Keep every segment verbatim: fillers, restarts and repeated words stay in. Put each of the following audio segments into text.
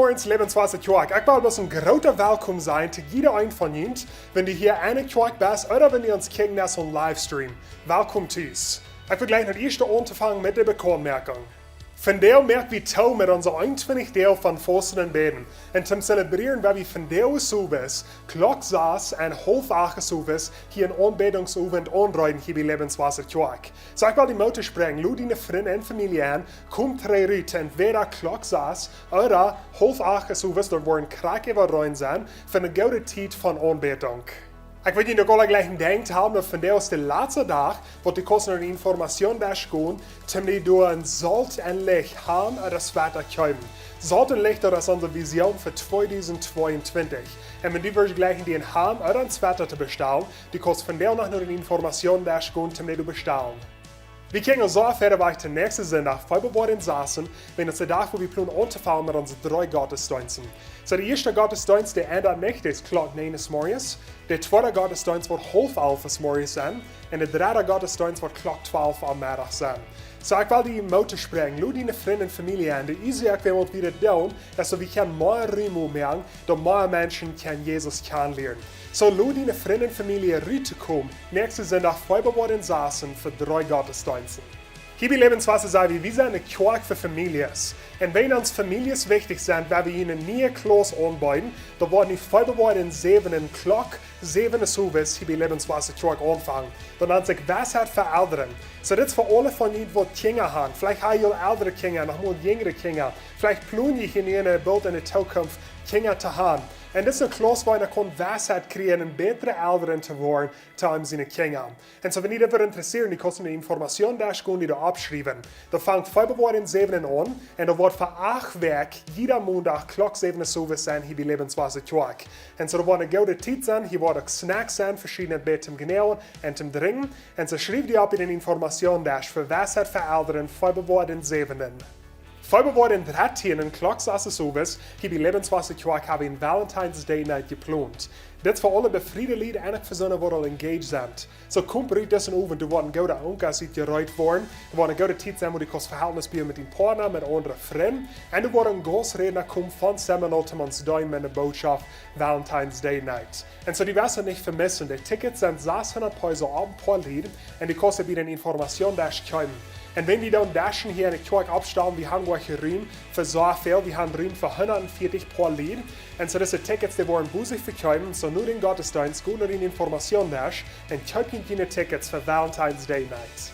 Ernst Lebenswasser Kjoakj. Ekj well bloos een groota Welkom sajen to jieda een von junt, wan du hia enne Kjoakj best ooda wan du ons kjikjen deist aum Livestream. Welkom tus. Ekj well jlikj daut ieeschte aunfangen met de Bekauntmoakjunk. Vondoag moak wie too met onse eenuntwintich Doag von Fausten un Bäden. Un toom celebrieren woa wie vondoag soo bes Klock sas un haulf acht soo bes hia een Aunbädungsowent aunreiden hia bie Lebenswasser Kjoakj. Soo ekj well die Moot toospräakjen, lod diene Frind un Famielje en, kom trigj rut, entwäda Klock sas ooda haulf acht soo bes, dan woaren krakjt äwa rein sennen fa eene goode Tiet von Aunbädunk. Ekj well junt uk aula jlikj een Denkj haben, daut vondoag es de latste Dach, waut du kaust no de Informationsdesk gonen, toom die doa een Solt un Licht han ooda Sweater kjeepen. Solt un Licht, daut es onse Vision fa tweedusent tweeuntwintich. Un wan du west jlikj die een han ooda een Sweater to bestalen, du kaust vondoag noch no de Informationsdesk gonen, toom die bestalen. Wie kjikjen soo wieda wajch toom näakjsten Sindach, Februar dän sasten, wan daut de Dach, wua wie plonen auntofangen met onse dree Gottesdeensten. Soo de ieeschte Gottesdeenst, dee endat nich, dee es Klock näajen zemorjes. De tweede Gottesdeenst woat haulf alf zemorjes sennen. Un de dredde Gottesdeenst woat Klock twalf aum Meddach sennen. Soo ekj well die Moot toospräakjen, lod diene Frind un Famielje en. De Uasoak, wuarom wie daut doonen, es daut wie kjennen mea Rum moaken, daut mea Menschen kjennen Jesus kjanen lieren. Soo lod diene Frind un Famielje rut to komen, näakjsten Sindach, Februar dän sasten, fa dree Gottesdeensten. Hia bie Lebenswasser saj wie, wie sent eene Kjoakj fa Famieljes. Un wan ons Famieljes wichtich sent, woa wie eene niee Klauss aunbeeden, daut woat nu Februar dän säwenden, Klock säwen soo bes hia bie Lebenswasser Kjoakj aunfangen. Daut nant sikj Weisheit fa Elren. Soo dit es fa aule von junt, waut Kjinja han. Veleicht ha jie aul elre Kjinja, noch mol jinjre Kjinja. Veleicht plon jie hia nu en een boolt en de Zukunft Kjinja to han. Un dit es eene Klauss, wua eena kaun Weisheit kjrieen un bätre Elren to woaren, to eenem siene Kjinja. Un soo wan die daut wudd interesseren, du kaust no de Informationsdesk gonen, die doa oppschriewen. Daut fangt Februar dän säwenden aun un daut woat fa acht Wäakj jieda Mondach Klock säwen soo bes sennen hia bie Lebenswasser Kjoakj. Un soo daut woat eene goode Tiet sennen, hia woat uk Snacks sennen, veschiednet bät toom jnäajen un toom drinkjen. Un soo schriew die opp en de Informationsdesk fa Weisheit fa Elren, Februar dän säwenden. Februar dän dartieenden, Klock sas soo bes, hia bie Lebenswasser Kjoakj ha wie een Valentine's Day Night jeplont. Dit es fa aule befriede Lied un uk fa soone, waut aul engaged sent. Soo komt rut disen Owent, doa woat een gooda Owent utjereet woaren. Doa woat eene goode Tiet sennen, wua du kaust Vehältnis buen met dienen Partner, met aundre Frind. Un doa woat een Gausträdna komen von Seminole, toom ons deenen met de Botschaft Valentine's Day Night. Un soo du woascht daut nich vemissen. De Tickets sent sashundat Peso opp een poa Lied. Un du kaust dee bie dän Informationsdesk kjeepen. Un wan wie dan Deschen hia en de Kjoakj oppstalen, wie han goa Rum fa soo väl, wie han Rum fa hundat vieetich poa Lied. Un soo dise Tickets, dee woaren bosich vekjeept, soo no dän Gottesdeenst, go no dän Informationsdesk un kjeep june Tickets fa Valentine's Day Night.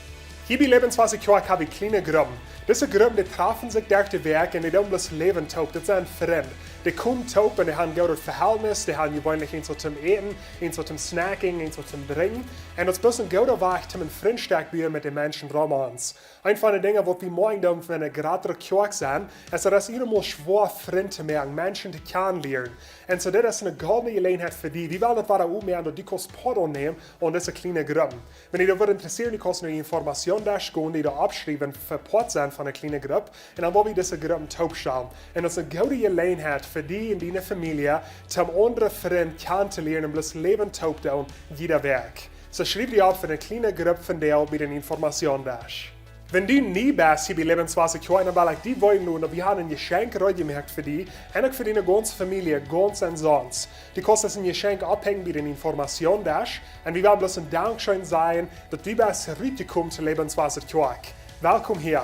Hia bie Lebenswasser Kjoakj ha wie kjliene Gruppen. Dise Gruppen, dee trafen sikj derch de Wäakj un dee doonen bloos läwen toop. Daut sent Frind. Dee komen toop un dee han een goodet Vehältnis, dee han jeweenlich eent waut toom äten, eent waut toom snacking, eent waut toom drinkjen. Un daut es bloos een gooda Wajch, toom eene Frintschoft buen met de Menschen rom ons. Eent von de Dinja, waut wie moaken doonen, wan wie eene jratre Kjoakj sent, es daut et eemol schwoa Frind to moaken, Menschen to kjanen lieren. Un soo, dit es eene goldne Jeläajenheit fa die. Wie wellen daut wada opmoaken, daut du kaust Poat aunnämen aun dise kjliene Gruppen. Wan die daut wudd interesseren, du kaust no de Informationsdesk gonen, die doa oppschriewen fa Poat sennen von eene kjliene Grupp. Un dan woa wie dise Gruppen toopstalen. Un daut es eene goode Jeläajenheit fa die un diene Famielje, toom aundre Frind kjanen to lieren un bloos läwen toop doonen, jieda Wäakj. Soo schriew die opp fa eene kjliene Grupp vondoag bie dän Informationsdesk. Wan du nie best hia bie Lebenswasser Kjoakj, dan well ekj die weeten loten, daut wie haben een Jeschenkj reed jemoakt fa die un uk fa diene gaunze Famielje, gaunz un sonst. Du kaust daut Jeschenkj opphenjen bie dän Informationsdesk un wie wellen bloos een Dankscheen sajen, daut du best rutjekomen to Lebenswasser Kjoakj. Welkom hia.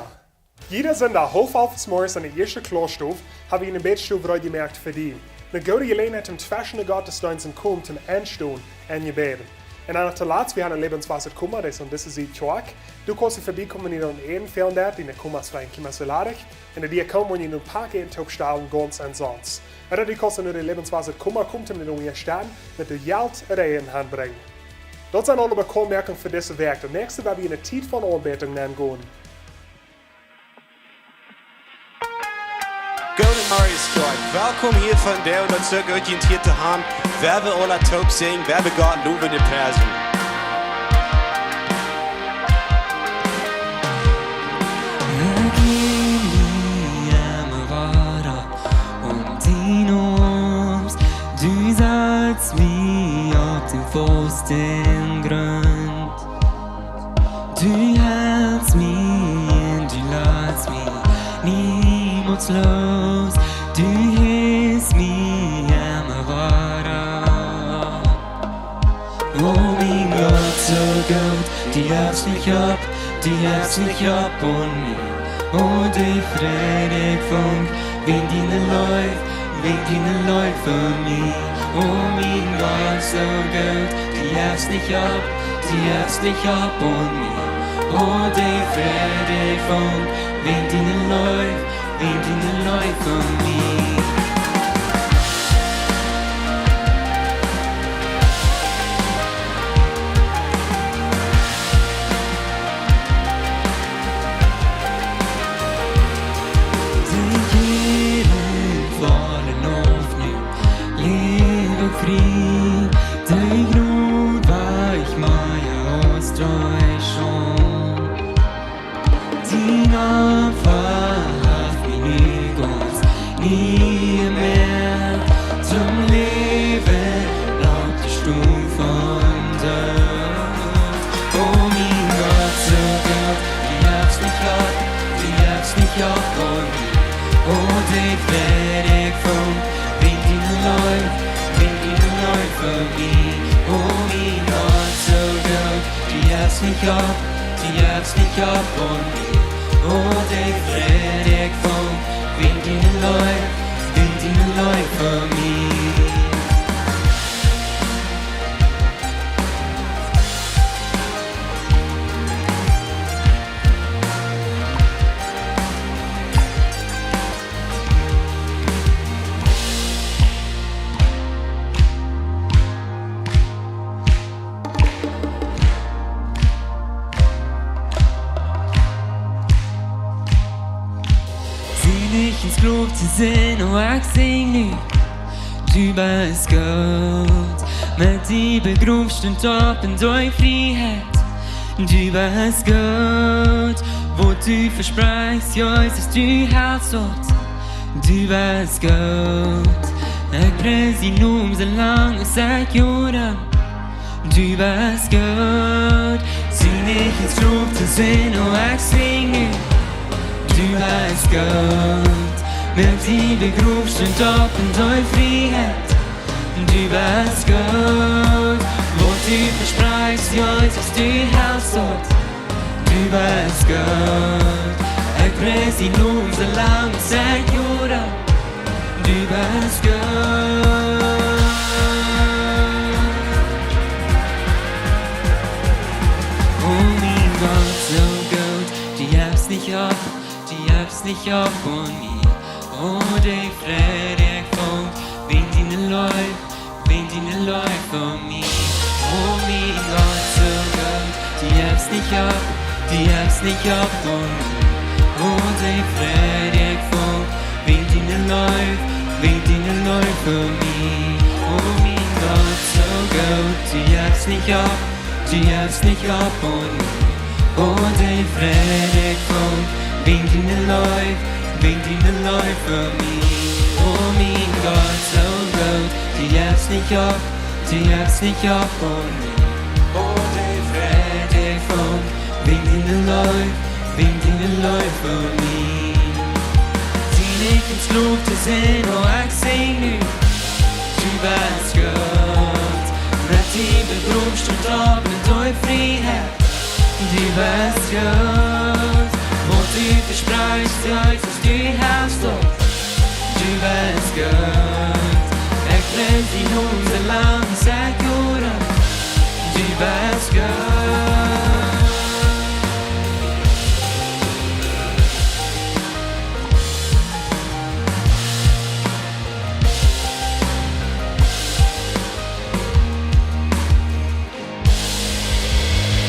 Jieda Sindach, haulf alf zemorjes en de ieeschte Klausstow, ha wie eene Bädstow reed jemoakt fa die. Eene goode Jeläajenheit, toom tweschen de Gottesdeensten komen, toom enstonen un bäden. Un dan noch toolatst, wie haben een Lebenswasser Kumma, dee es aun dise Sied Kjoakj. Du kaust hia vebiekomen, wan die dan Äten fälen deit, dee Kumma es veleicht nich mea soo ladich. Un dee komen, wan du een Pack Äten toopstalen, gaunz un sonst. Ooda du kaust no de Lebenswasser Kumma komen, toom dee hia stalen, met de Jelt ooda Äten hanbrinjen. Daut sent aule Bekauntmoakjungen fa dise Wäakj. De näakjste woa wie en de Tiet von Aunbädunk nengonen. Gooden Morjes, Kjoakj. Welkom hia vondoag, daut es soo goot, junt hia to haben. Wie wellen aula toop sinjen, wie wellen Gott lowen un priesen. Ergib mir eine Wara und die Noms, du setzt mich auf den festen Grund. Du hältst mich, du lässt mich niemals los. Du O mien Gott, soo goot, du jefst nich opp, du jefst nich opp aun mie. O, dee Fräd ekj funk, wäajen diene Leew, wäajen diene Leew fa mie. O mien Gott, soo goot, du jefst nich opp, du jefst nich opp aun mie. O, dee Fräd ekj funk, wäajen diene Leew, wäajen diene Leew fa mie. Dee Jäajen faulen auf nu, Läwen frie, dee Jnod wajch mea aus dree Stund. Dien Opfa haft mie nu gaunz nie mea toom Läwen oppjestonen vom Doot. O mien Gott, soo goot, du jefst nich opp, du jefst nich opp aun mie. O, dee Fräd ekj funk, wäajen diene Leew, wäajen diene Leew fa mie. O mien Gott, soo goot, du jefst nich opp, du jefst nich opp aun mie. O, dee Fräd ekj funk, wäajen diene Leew, wäajen diene Leew fa mie. Sie nich een Sklow to sennen, o, ekj sinj nu. Du best goot, met die Begroof stunt opp en dee Frieheit. Du best goot, waut du vesprakjst, Jesus, du helst daut. Du best goot, ekj pries dienen Nomen soo lang aus ekj joa. Du best goot, sie nich een Sklow to sennen, o, ekj sinj nu. Du best goot, met die Begroof stunt opp en dee Frieheit. Du best goot, waut du vesprakjst, Jesus, du helst daut. Du best goot, ekj pries dienen Nomen soo lang aus ekj joa. Du best goot. O mien Gott, soo goot, du jefst nich opp, du jefst nich opp aun mie. O, dee Fräd ekj funk, wäajen diene Leew, wäajen diene Leew fa mie. O mien Gott, soo goot, du jefst nich opp, du jefst nich opp aun mie. O, dee Fräd ekj funk, wäajen diene Leew, wäajen diene Leew fa mie. O mien Gott, soo goot, du jefst nich opp, du jefst nich opp aun mie. O, dee Fräd ekj funk, wäajen diene Leew, wäajen diene Leew fa mie. O mien Gott, soo goot, du jefst nich opp, du jefst nich opp aun mie. O, dee Fräd ekj funk, wäajen diene Leew, wäajen diene Leew fa mie. Sie nich een Sklow to sennen, o, ekj sinj nu. Du best goot, met die Begroof stunt opp en dee Frieheit. Du best goot, waut du vesprakjst, Jesus, du helst daut. Du best goot, ekj pries dienen Nomen soo lang aus ekj joa. Du best goot.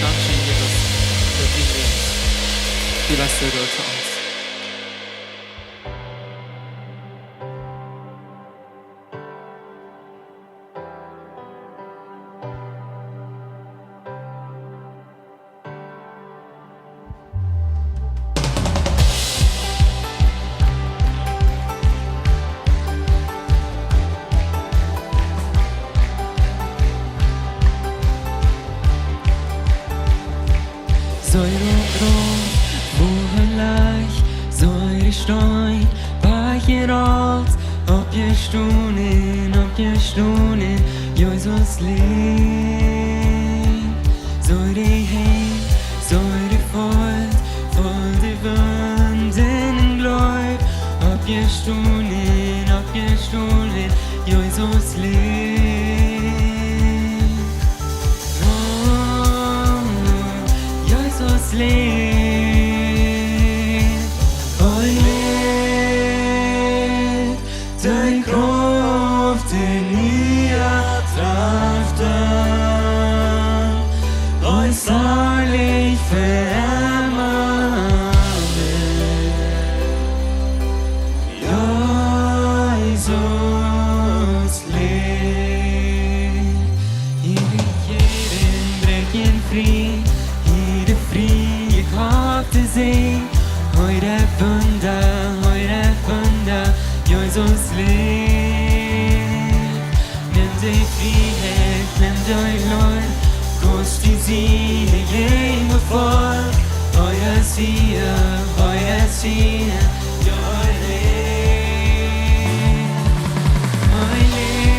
Dankscheen, Jesus, fa dien Läwen. Du best soo goot to ons. Soo groot, woo leicht, soo stoakj, wajchjerolt, oppjestonen, oppjestonen, Jesus läft. Dein Leib, Gott, die Siege, jene Volk, euer Sieger, euer Sieger, dein Leib, mein Leib,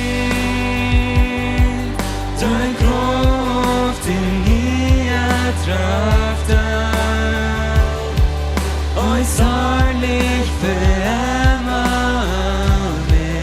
dein Kraft in mir tracht an, euch herrlich für immer. Amen.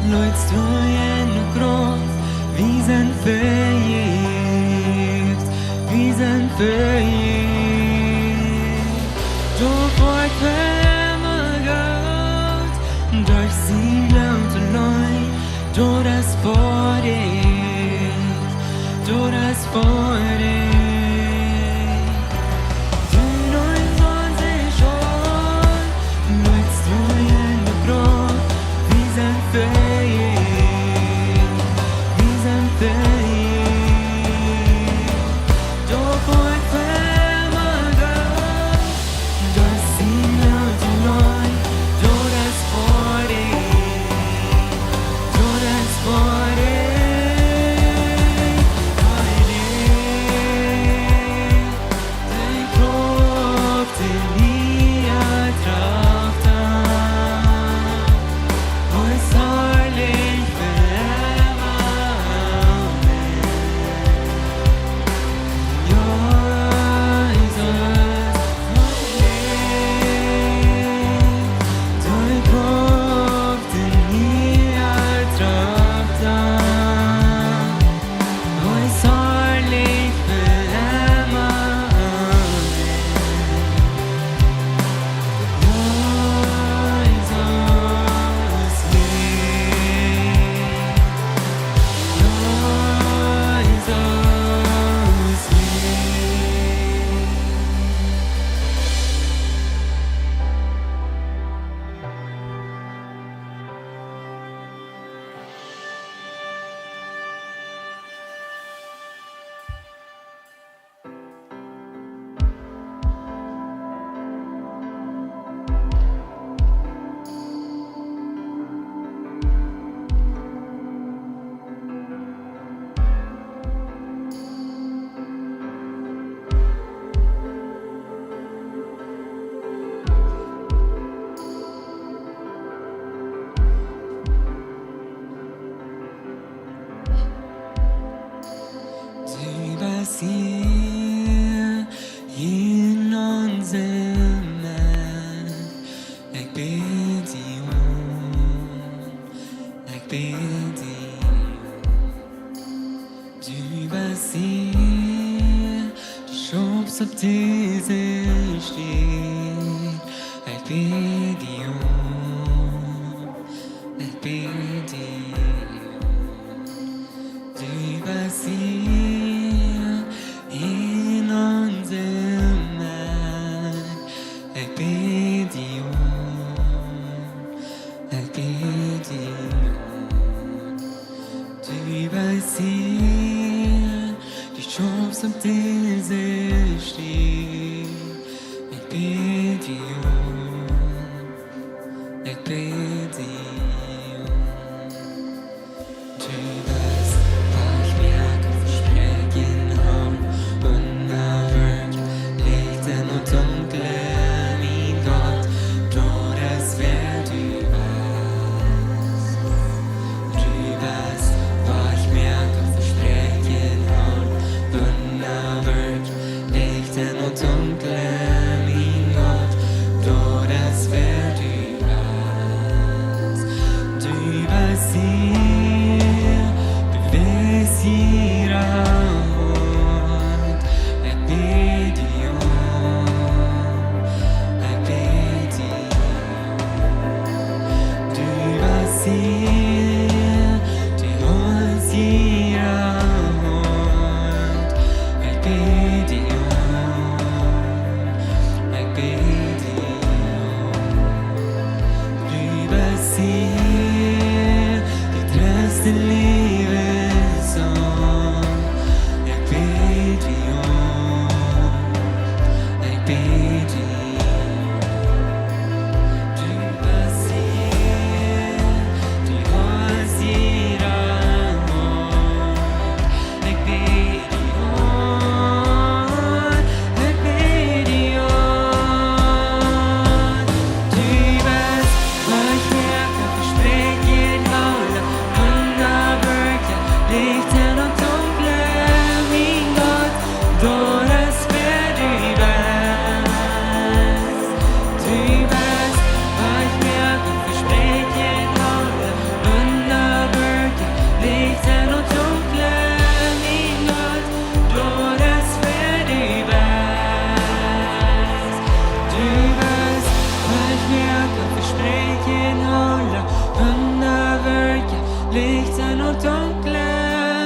Leutst du en de Graf, wie sent vejäft, wie sent vejäft. Doa woat emma Gott, derch sien Bloot auleen, daut es foadich, daut es foadich. Du neumst ons aun, leutst du en de Graf, wie sent vejäft, wie sent vejäft. Doa woat emma Gott, derch sien Bloot auleen, daut es foadich, daut es foadich. Heilich, dein Kraft in mir tracht an, euch herrlich für immer. Amen. Du best hia en onse Medd. Ekj bäd die aun, ekj bäd die aun. Du best hia, du schaufst opp dise Städ. Ekj bäd die aun, ekj bäd die aun. Du best hia en onse Medd. Ekj bäd die aun, ekj bäd die aun. Du best hia, du schaufst opp dise Städ. Ekj bäd die aun, ekj bäd die aun. Du best Wajchmoaka, Vespräakjen hoolen, Wunda werkjen, Licht en daut Dunkle, mien Gott, daut es wäa du best. Du best Wajchmoaka, Vespräakjen hoolen, Wunda werkjen, Licht en daut Dunkle, mien Gott, daut es wäa du best. Du best hia Leewe Sän, ekj bäd die aun, ekj bäd die. Du best hia, du hast hia aun. Ekj bäd die aun, ekj bäd die aun. Du best Wajchmoaka, Vespräakjen hoola, Wunda wirkja, Licht enn daut Dunkle, mien Gott, daut es wäa du best. Du best Wajchmoaka, Vespräakjen hoola, Wunda wirkja, Licht enn daut Dunkle, mien Gott, daut es wäa du best. Du best Wajchmoaka, Vespräakjen hoola, Wunda wirkja, Licht enn daut Dunkle,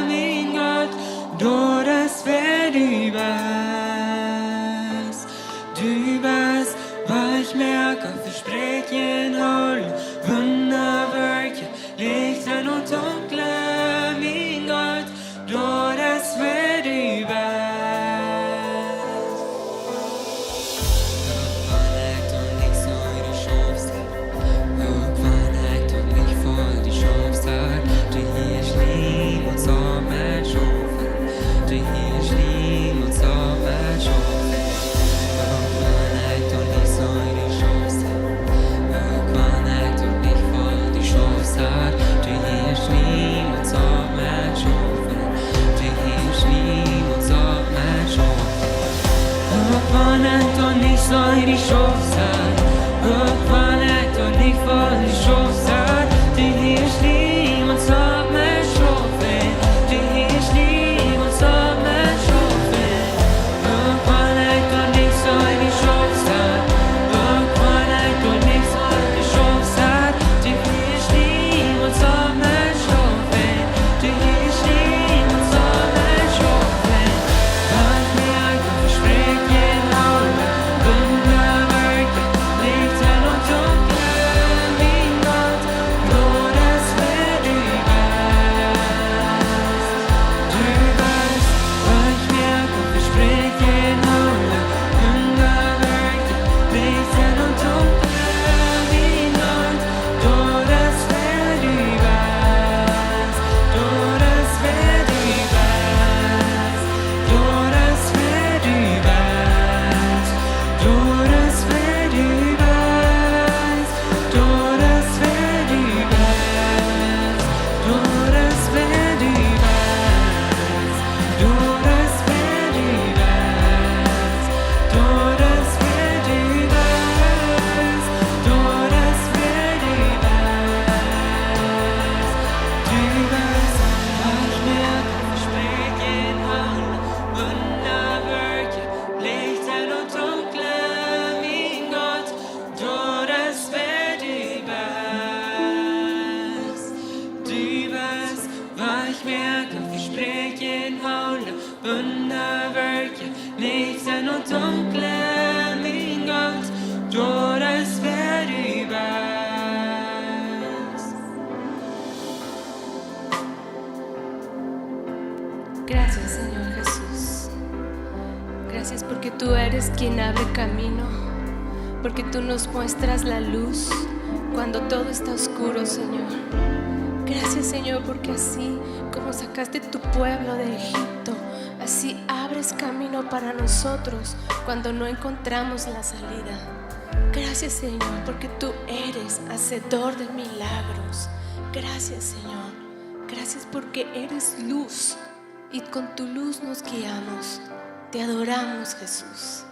mien Gott, daut es wäa du best. Du best Wajchmoaka, Vespräakjen hoola, Wunda wirkja, Licht enn daut Dunkle, mien Gott, daut es wäa du best. Uk wan ekj daut nich soo ieescht schauf, uk wan ekj daut nich fa die schauf, du hieescht niemols opp met schaufen, du hieescht niemols opp met schaufen. Uk wan ekj daut nich soo ieescht schauf, uk wan ekj daut nich fa die schauf, du hieescht niemols opp met schaufen, du hieescht niemols opp met schaufen. Uk wan ekj daut nich soo ieescht schauf, uk wan ekj daut nich fa die schauf, du hieescht niemols opp met schaufen, du hieescht niemols opp met schaufen. Uk wan ekj daut nich soo ieescht schauf, uk wan ekj daut nich soo ieescht schauf, du hieescht niemols opp met schaufen, du hieescht niemols opp met schaufen. Wajchmoaka, Vespräakjen hoola, Wunda wirkja, Licht enn daut Dunkle, mien Gott, daut es wäa du best. Du best Wajchmoaka, Vespräakjen hoola, Wunda wirkja, Licht enn daut Dunkle, mien Gott, daut es wäa du best. Daut es wäa du best. Daut es wäa du best. Daut es wäa du best. Daut es wäa du best. Daut es wäa du best. Daut es wäa du best. Daut es wäa du best. Daut es wäa du best. Du best Wajchmoaka, Vespräakjen hoola, Wunda wirkja, Licht enn daut Dunkle, mien Gott, daut es wäa du best. Du best Wajchmoaka, Vespräakjen hoola, Wunda wirkja, Licht enn daut Dunkle, mien Gott, daut es wäa du best. Gracias, Señor Jesús. Gracias porque tú eres quien abre camino, porque tú nos muestras la luz cuando todo está oscuro, Señor. Gracias, Señor, porque así como sacaste tu pueblo de Egipto, así abres camino para nosotros cuando no encontramos la salida. Gracias, Señor, porque tú eres hacedor de milagros. Gracias, Señor. Gracias porque eres luz y con tu luz nos guiamos. Te adoramos, Jesús.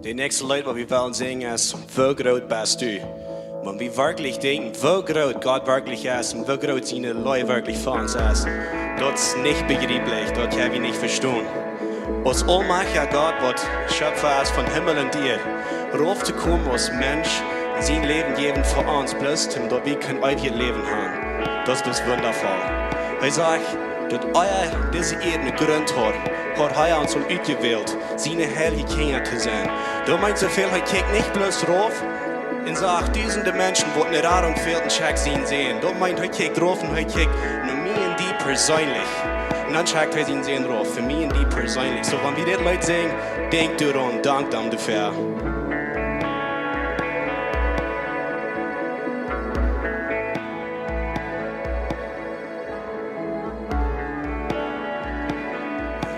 De näakjste Leet waut wie wellen sinjen es: Woo groot best du? Wan wie werkjlich denkjen, woo groot Gott werkjlich es un woo groot siene Leew werkjlich fa ons es, daut es nich bejrieplich, daut kjenn wie nich vestonen. Aus aulmajchtja Gott, waut Schepfa es von Himmel un Ieed, rauf to komen aus Mensch, sien Läwen jäwen fa ons, bloos toom daut wie kjennen eewjet Läwen haben. Daut es wundafoll. Hee sajcht: Daut ea dise Ieed een Grunt haud, haud hee ons aul utjewält, siene heilje Kjinja to sennen. Daut meent soo väl, hee kjikjt nich bloos rauf un sajcht, dusende Menschen waut ne Radunk fält, un schekjt sienen Sän. Daut meent, hee kjikjt rauf un hee kjikjt no mie un die perseenlich. Un dan schekjt hee sienen Sän rauf, fa mie un die perseenlich. Soo, wan wie dit Leet sinjen, denkj doaraun, dankt am doafäa.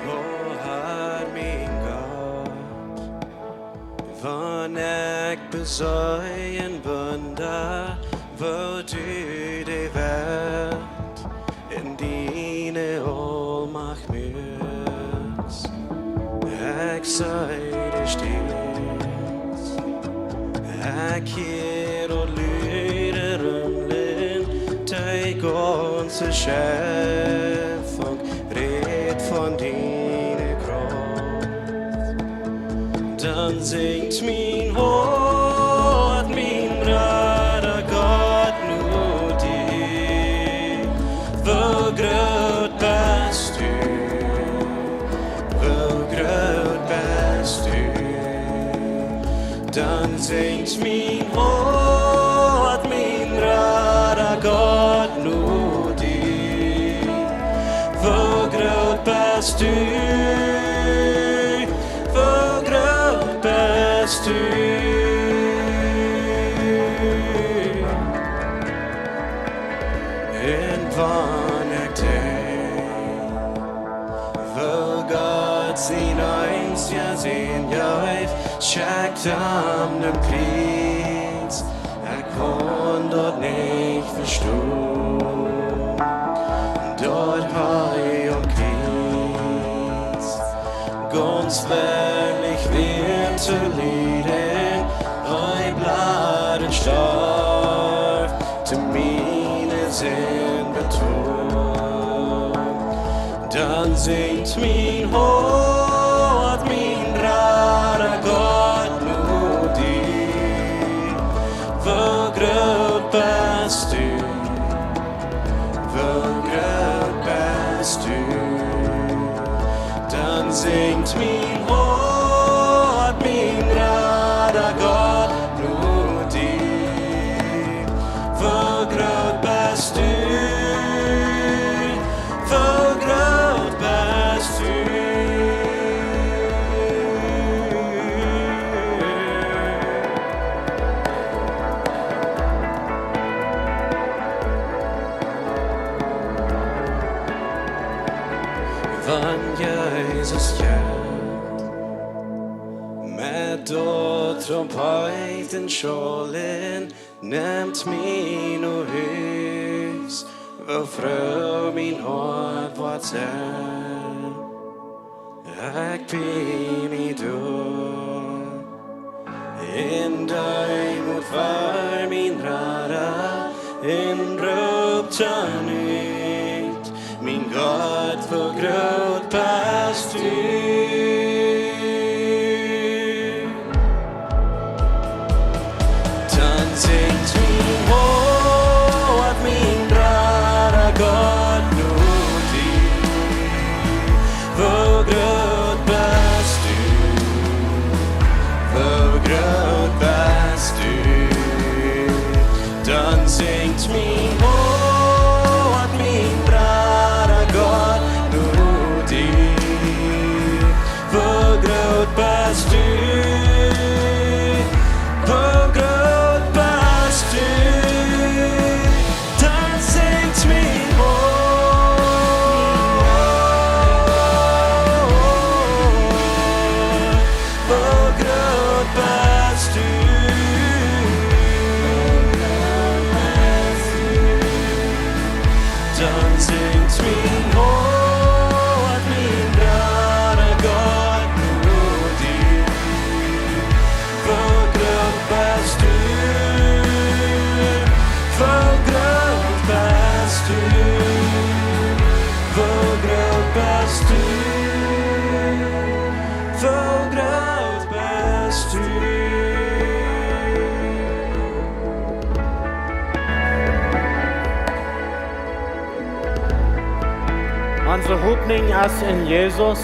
O Herr, mien Gott, wan ekj besee een Wunda, woo du de Welt en diene Aulmacht muakst. Ekj see de Stierns, ekj hia daut Lud rumlen, de gaunze Schepfunk rät von diene Krauft. Dan sinjt mien Hoat, mien Rada Gott, no die. Woo groot best du, woo groot best du. Dan sinjt mien Hoat, mien Rada Gott, no die. Woo groot best du, woo groot best du. Un wan ekj denkj, woo Gott sien eensja Sän jeef, schekjt am dän Pries, ekj kaun daut nich vestonen, daut hee aum Kjriez gaunz werkjlich wia to lieden, hee bleef un storf, to miene Sind betolen. Dan sinjt mien Hoat, mien Rada Gott, no die. Woo groot best du, woo groot best du. Dan sinjt mien Hoat, mien Rada Gott, no die. Woo groot best du, woo groot best du. Wan Jesus kjemt met de Trompet un Schalen, nemt mie no Hus, woo froo mien Hoat woat sennen. Ekj bie mie doa, en Deemoot ver mien Rada, un roop dan ut: Mien Gott, woo groot best du. Dan sinjt mien Hoat, mien Rada Gott, no die. Woo groot best du, woo groot best du. Dan sinjt mien Hoat, mien Rada Gott, no die. Woo groot best du, woo groot best du. Dan sinjt mien Hoat, woo groot best du. Dan sinjt mien Hoat, mien Rada Gott, no die. Woo groot best du, woo groot best du, woo groot best du, woo groot best du. Onse Hopninj es en Jesus.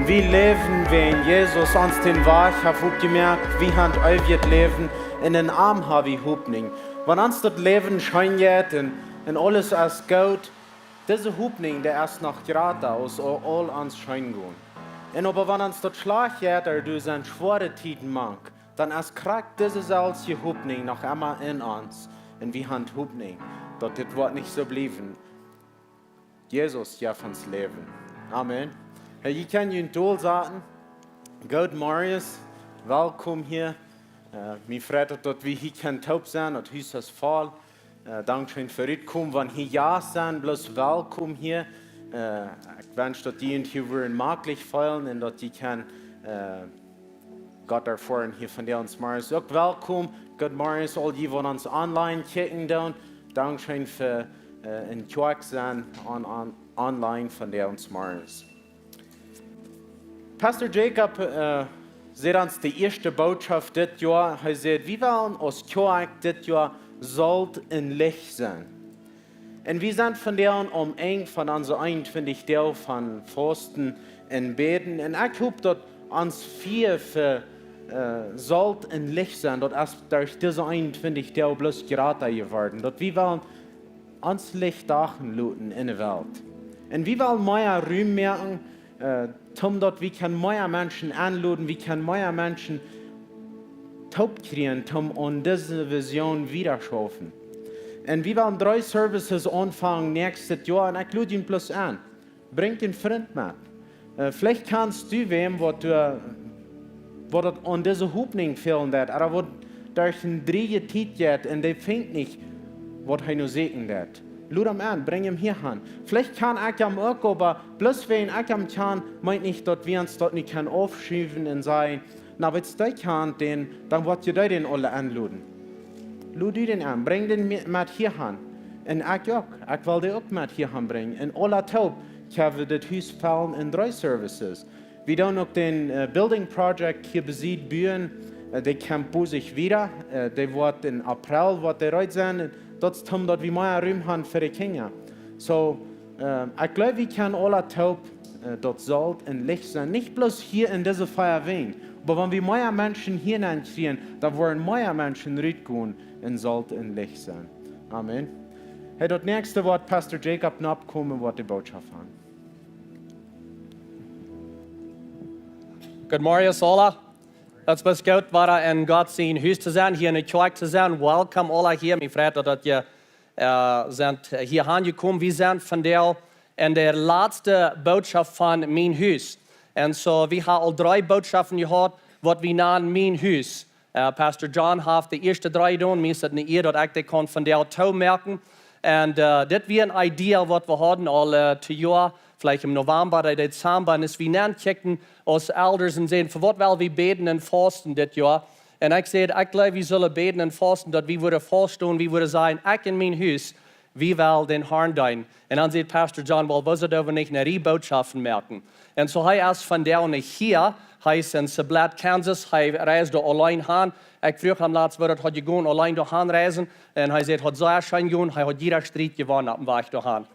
Wie läwen wäajen Jesus ons dän Wajch haft opjemoakt. Wie han eewjet Läwen un en am ha wie Hopninj. Wan ons daut Läwen scheen jeit un, un aules es goot, dise Hopninj, dee es noch jrata aus aul, aul ons scheen gonen. Un oba wan ons daut schlajcht jeit, ooda doa sent schwoare Tieden mank, dan es krakjt dise selwje Hopninj noch emma en ons. Un wie han Hopninj, daut dit woat nich soo bliewen. Jesus jeft ons Läwen. Amen. Hey, jie kjennen junt dolsaten. Goot Morjes, welkom hia. Äh, mie freit daut, daut wie hia kjennen toop sennen, daut Hus es voll. Äh, dankscheen fa utkomen, wan jie hia sent, bloos welkom hia. Äh, ekj wensch, daut jie junt hia wudden maklich feelen un daut jie kjennen, äh, Gott erfoaren hia vondoag zemorjes. Uk welkom. Goot Morjes aul jie, waut ons online kjikjen doonen. Dankscheen fa, äh, en Kjoakj sennen on, on, online vondoag zemorjes. Pastor Jacob, äh, säd ons de ieeschte Bootschoft dit Joa. Hee säd, wie wellen aus Kjoakj dit Joa Solt un Licht sennen. Un wie sent vondoag aum Enj von onse eenuntwintich Doag von Fausten un Bäden. Un ekj hop, daut ons Fia fa, äh, Solt un Licht sennen, daut es derch dise eenuntwintich Doag bloos jrata jeworden. Daut wie wellen ons Licht doagen loten en de Welt. Un wie wellen mea Rum moaken, äh, toom daut wie kjennen mea Menschen enloden, wie kjennen mea Menschen toop kjrieen, toom aun dise Vision wieda schaufen. Un wie wellen dree Services aunfangen näakjstet Joa, un ekj lod junt bloos en. Brinjt een Frint met. Äh, veleicht kjanst du wäm, waut du, waut daut aun dise Hopninj fälen deit, ooda waut derch eene dreeje Tiet jeit un dee finjt nich, waut hee nu sieekjen deit. Lod am en, brinj am hia han. Veleicht kjan ekj am uk, oba bloos wäajen ekj am kjan, meent nich, daut wie ons daut nich kjennen aufschuwen un sajen, na, weetst du, dee kjant dän, dan woa ekj dee dän aule enloden. Lod du dän en, brinj dän met, met hia han. Un ekj uk, ekj well dee uk met hia han brinjen. Un aula toop, kjenn wie dit Hus fellen en dree Services. Wie doonen uk dän, äh, Building Project hia besied buen. Äh, dee kjemt bosich wieda. Äh, dee woat en April, woat dee reed sennen. Un daut es toom, daut wie mea Rum han fa de Kjinja. So, äh, ekj gleew, wie kjennen aula toop, äh, daut Solt un Licht sennen. Nich bloos hia en dise vea Wenj, oba wan wie mea Menschen hia nenn kjrieen, dan woaren mea Menschen rutgonen un Solt un Licht sennen. Amen. Hey, daut näakjste woat Pastor Jacob nopp komen, woat de Bootschoft han. Goot Morjes aula. Daut es goot, wada en Gott sien Hus to sennen, hia en de Kjoakj to sennen. Welcome aula hia. Mie freit daut, daut jie, äh, sent, äh, hia aunjekomen. Wie sent vondoag en de latste Bootschoft von Mien Hus. Un so, wie haben aul dree Bootschoften jehaut, waut wie nanen Mien Hus. Äh, Pastor John haft de ieeschte dree jedonen, mie es daut eene Ea, daut ekj dee kaun vondoag toomoaken. Un, äh, dit wia eene Idee, waut wie hauden aul, äh, twee Joa, veleicht em November ooda Dezember. Un aus wie nenkjikjten aus Elders un säden, fa waut well wie bäden un fausten dit Joa? Un ekj säd, ekj gleew, wie sellen bäden un fausten, daut wie wudden fauststonen, wie wudden sajen, ekj un mien Hus, wie wellen dän Harn deenen. Un dan säd Pastor John, well, woo sell wie nich eene Rea Bootschoften moaken? Un so hee es vondoag nich hia. Hee es en Sublette, Kansas. Hee reisd doa auleen han. Ekj fruach am latst, woo daut haud jegonen, auleen doa han reisen. Un hee säd, haud sea scheen jegonen. Hee haud jieda Striet jewonnen opp dän Wajch doa han.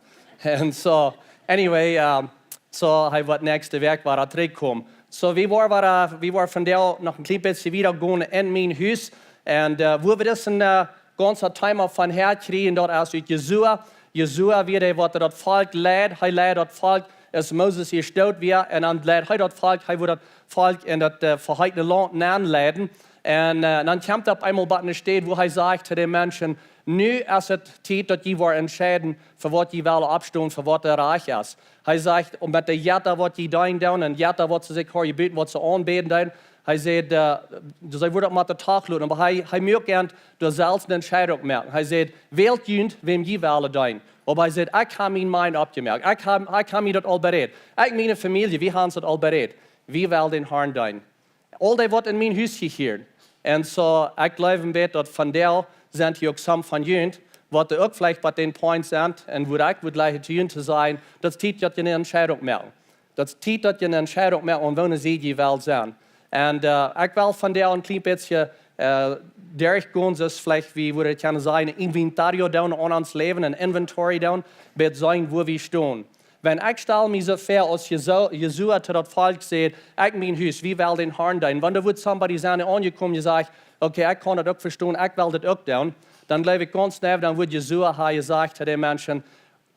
Un so, anyway, ähm, so, hee woat näakjste Wäakj wada trigjkomen. So, wie woaren wada, wie woaren vondoag noch een kjlien bät wieda gonen en Mien Hus. Un, äh, woo wie daut en, äh, gaunzet Thema von häa kjrieen, daut es ut Josua. Josua wia dee, waut daut Volkj leid. Hee leid daut Volkj, aus Moses ieescht doot wia. Un dan leid hee daut Volkj, hee wull daut Volkj en daut, äh, veheetne Launt nenleiden. Un, äh, dan kjemt hee opp eemol bie eene Städ, wua hee sajcht to de Menschen, nu es et Tiet, daut jie woaren entscheiden, fa waut jie wellen oppstonen, fa waut daut rajcht es. Hee sajcht, un met de Jetta, waut jie deenen doonen, un Jetta, waut see sikj hauden jebut, waut see aunbäden deeden, hee säd, äh, see wudden daut mau tooläwen, oba hee, hee muak an, du sust eene Entscheidunk moaken. Hee säd, wält junt, wäm jie wellen deenen. Oba hee säd, ekj hab miene Meinunk oppjemoakt. Ekj hab, ekj hab mie daut aul bereed. Ekj, miene Famielje, wie haben daut aul bereed. Wie wellen dän Harn deenen. Aul dee, waut en mien Hus jehieren. Un so, ekj gleew een bät, daut vondoag sent hia uk some von junt, waut doa uk veleicht bie dän Punkt sent, un wua ekj wudd jleichen to junt to sajen, daut es Tiet, daut jie eene Entscheidunk moaken. Daut es Tiet, daut jie eene Entscheidunk moaken, aun woone Sied jie wellen sennen. Un, äh, ekj well vondoag een kjlien bät, äh, derchgonen, soo aus veleicht, wie wudden kjennen sajen, een Inventario doonen aun ons Läwen, een Inventory doonen, bät seenen, wua wie stonen. Wan ekj stal mie soo väa aus Jesu-, Josua to daut Volkj säd: "Ekj, mien Hus, wie well dän Harn deenen." Wan doa wudd somebody sennen aunjekomen, jesajcht: "Okay, ekj kaun daut uk vestonen, ekj well daut uk doonen." Dan jleew ekj gaunz neiw, dan wudd Josua ha jesajcht to de Menschen: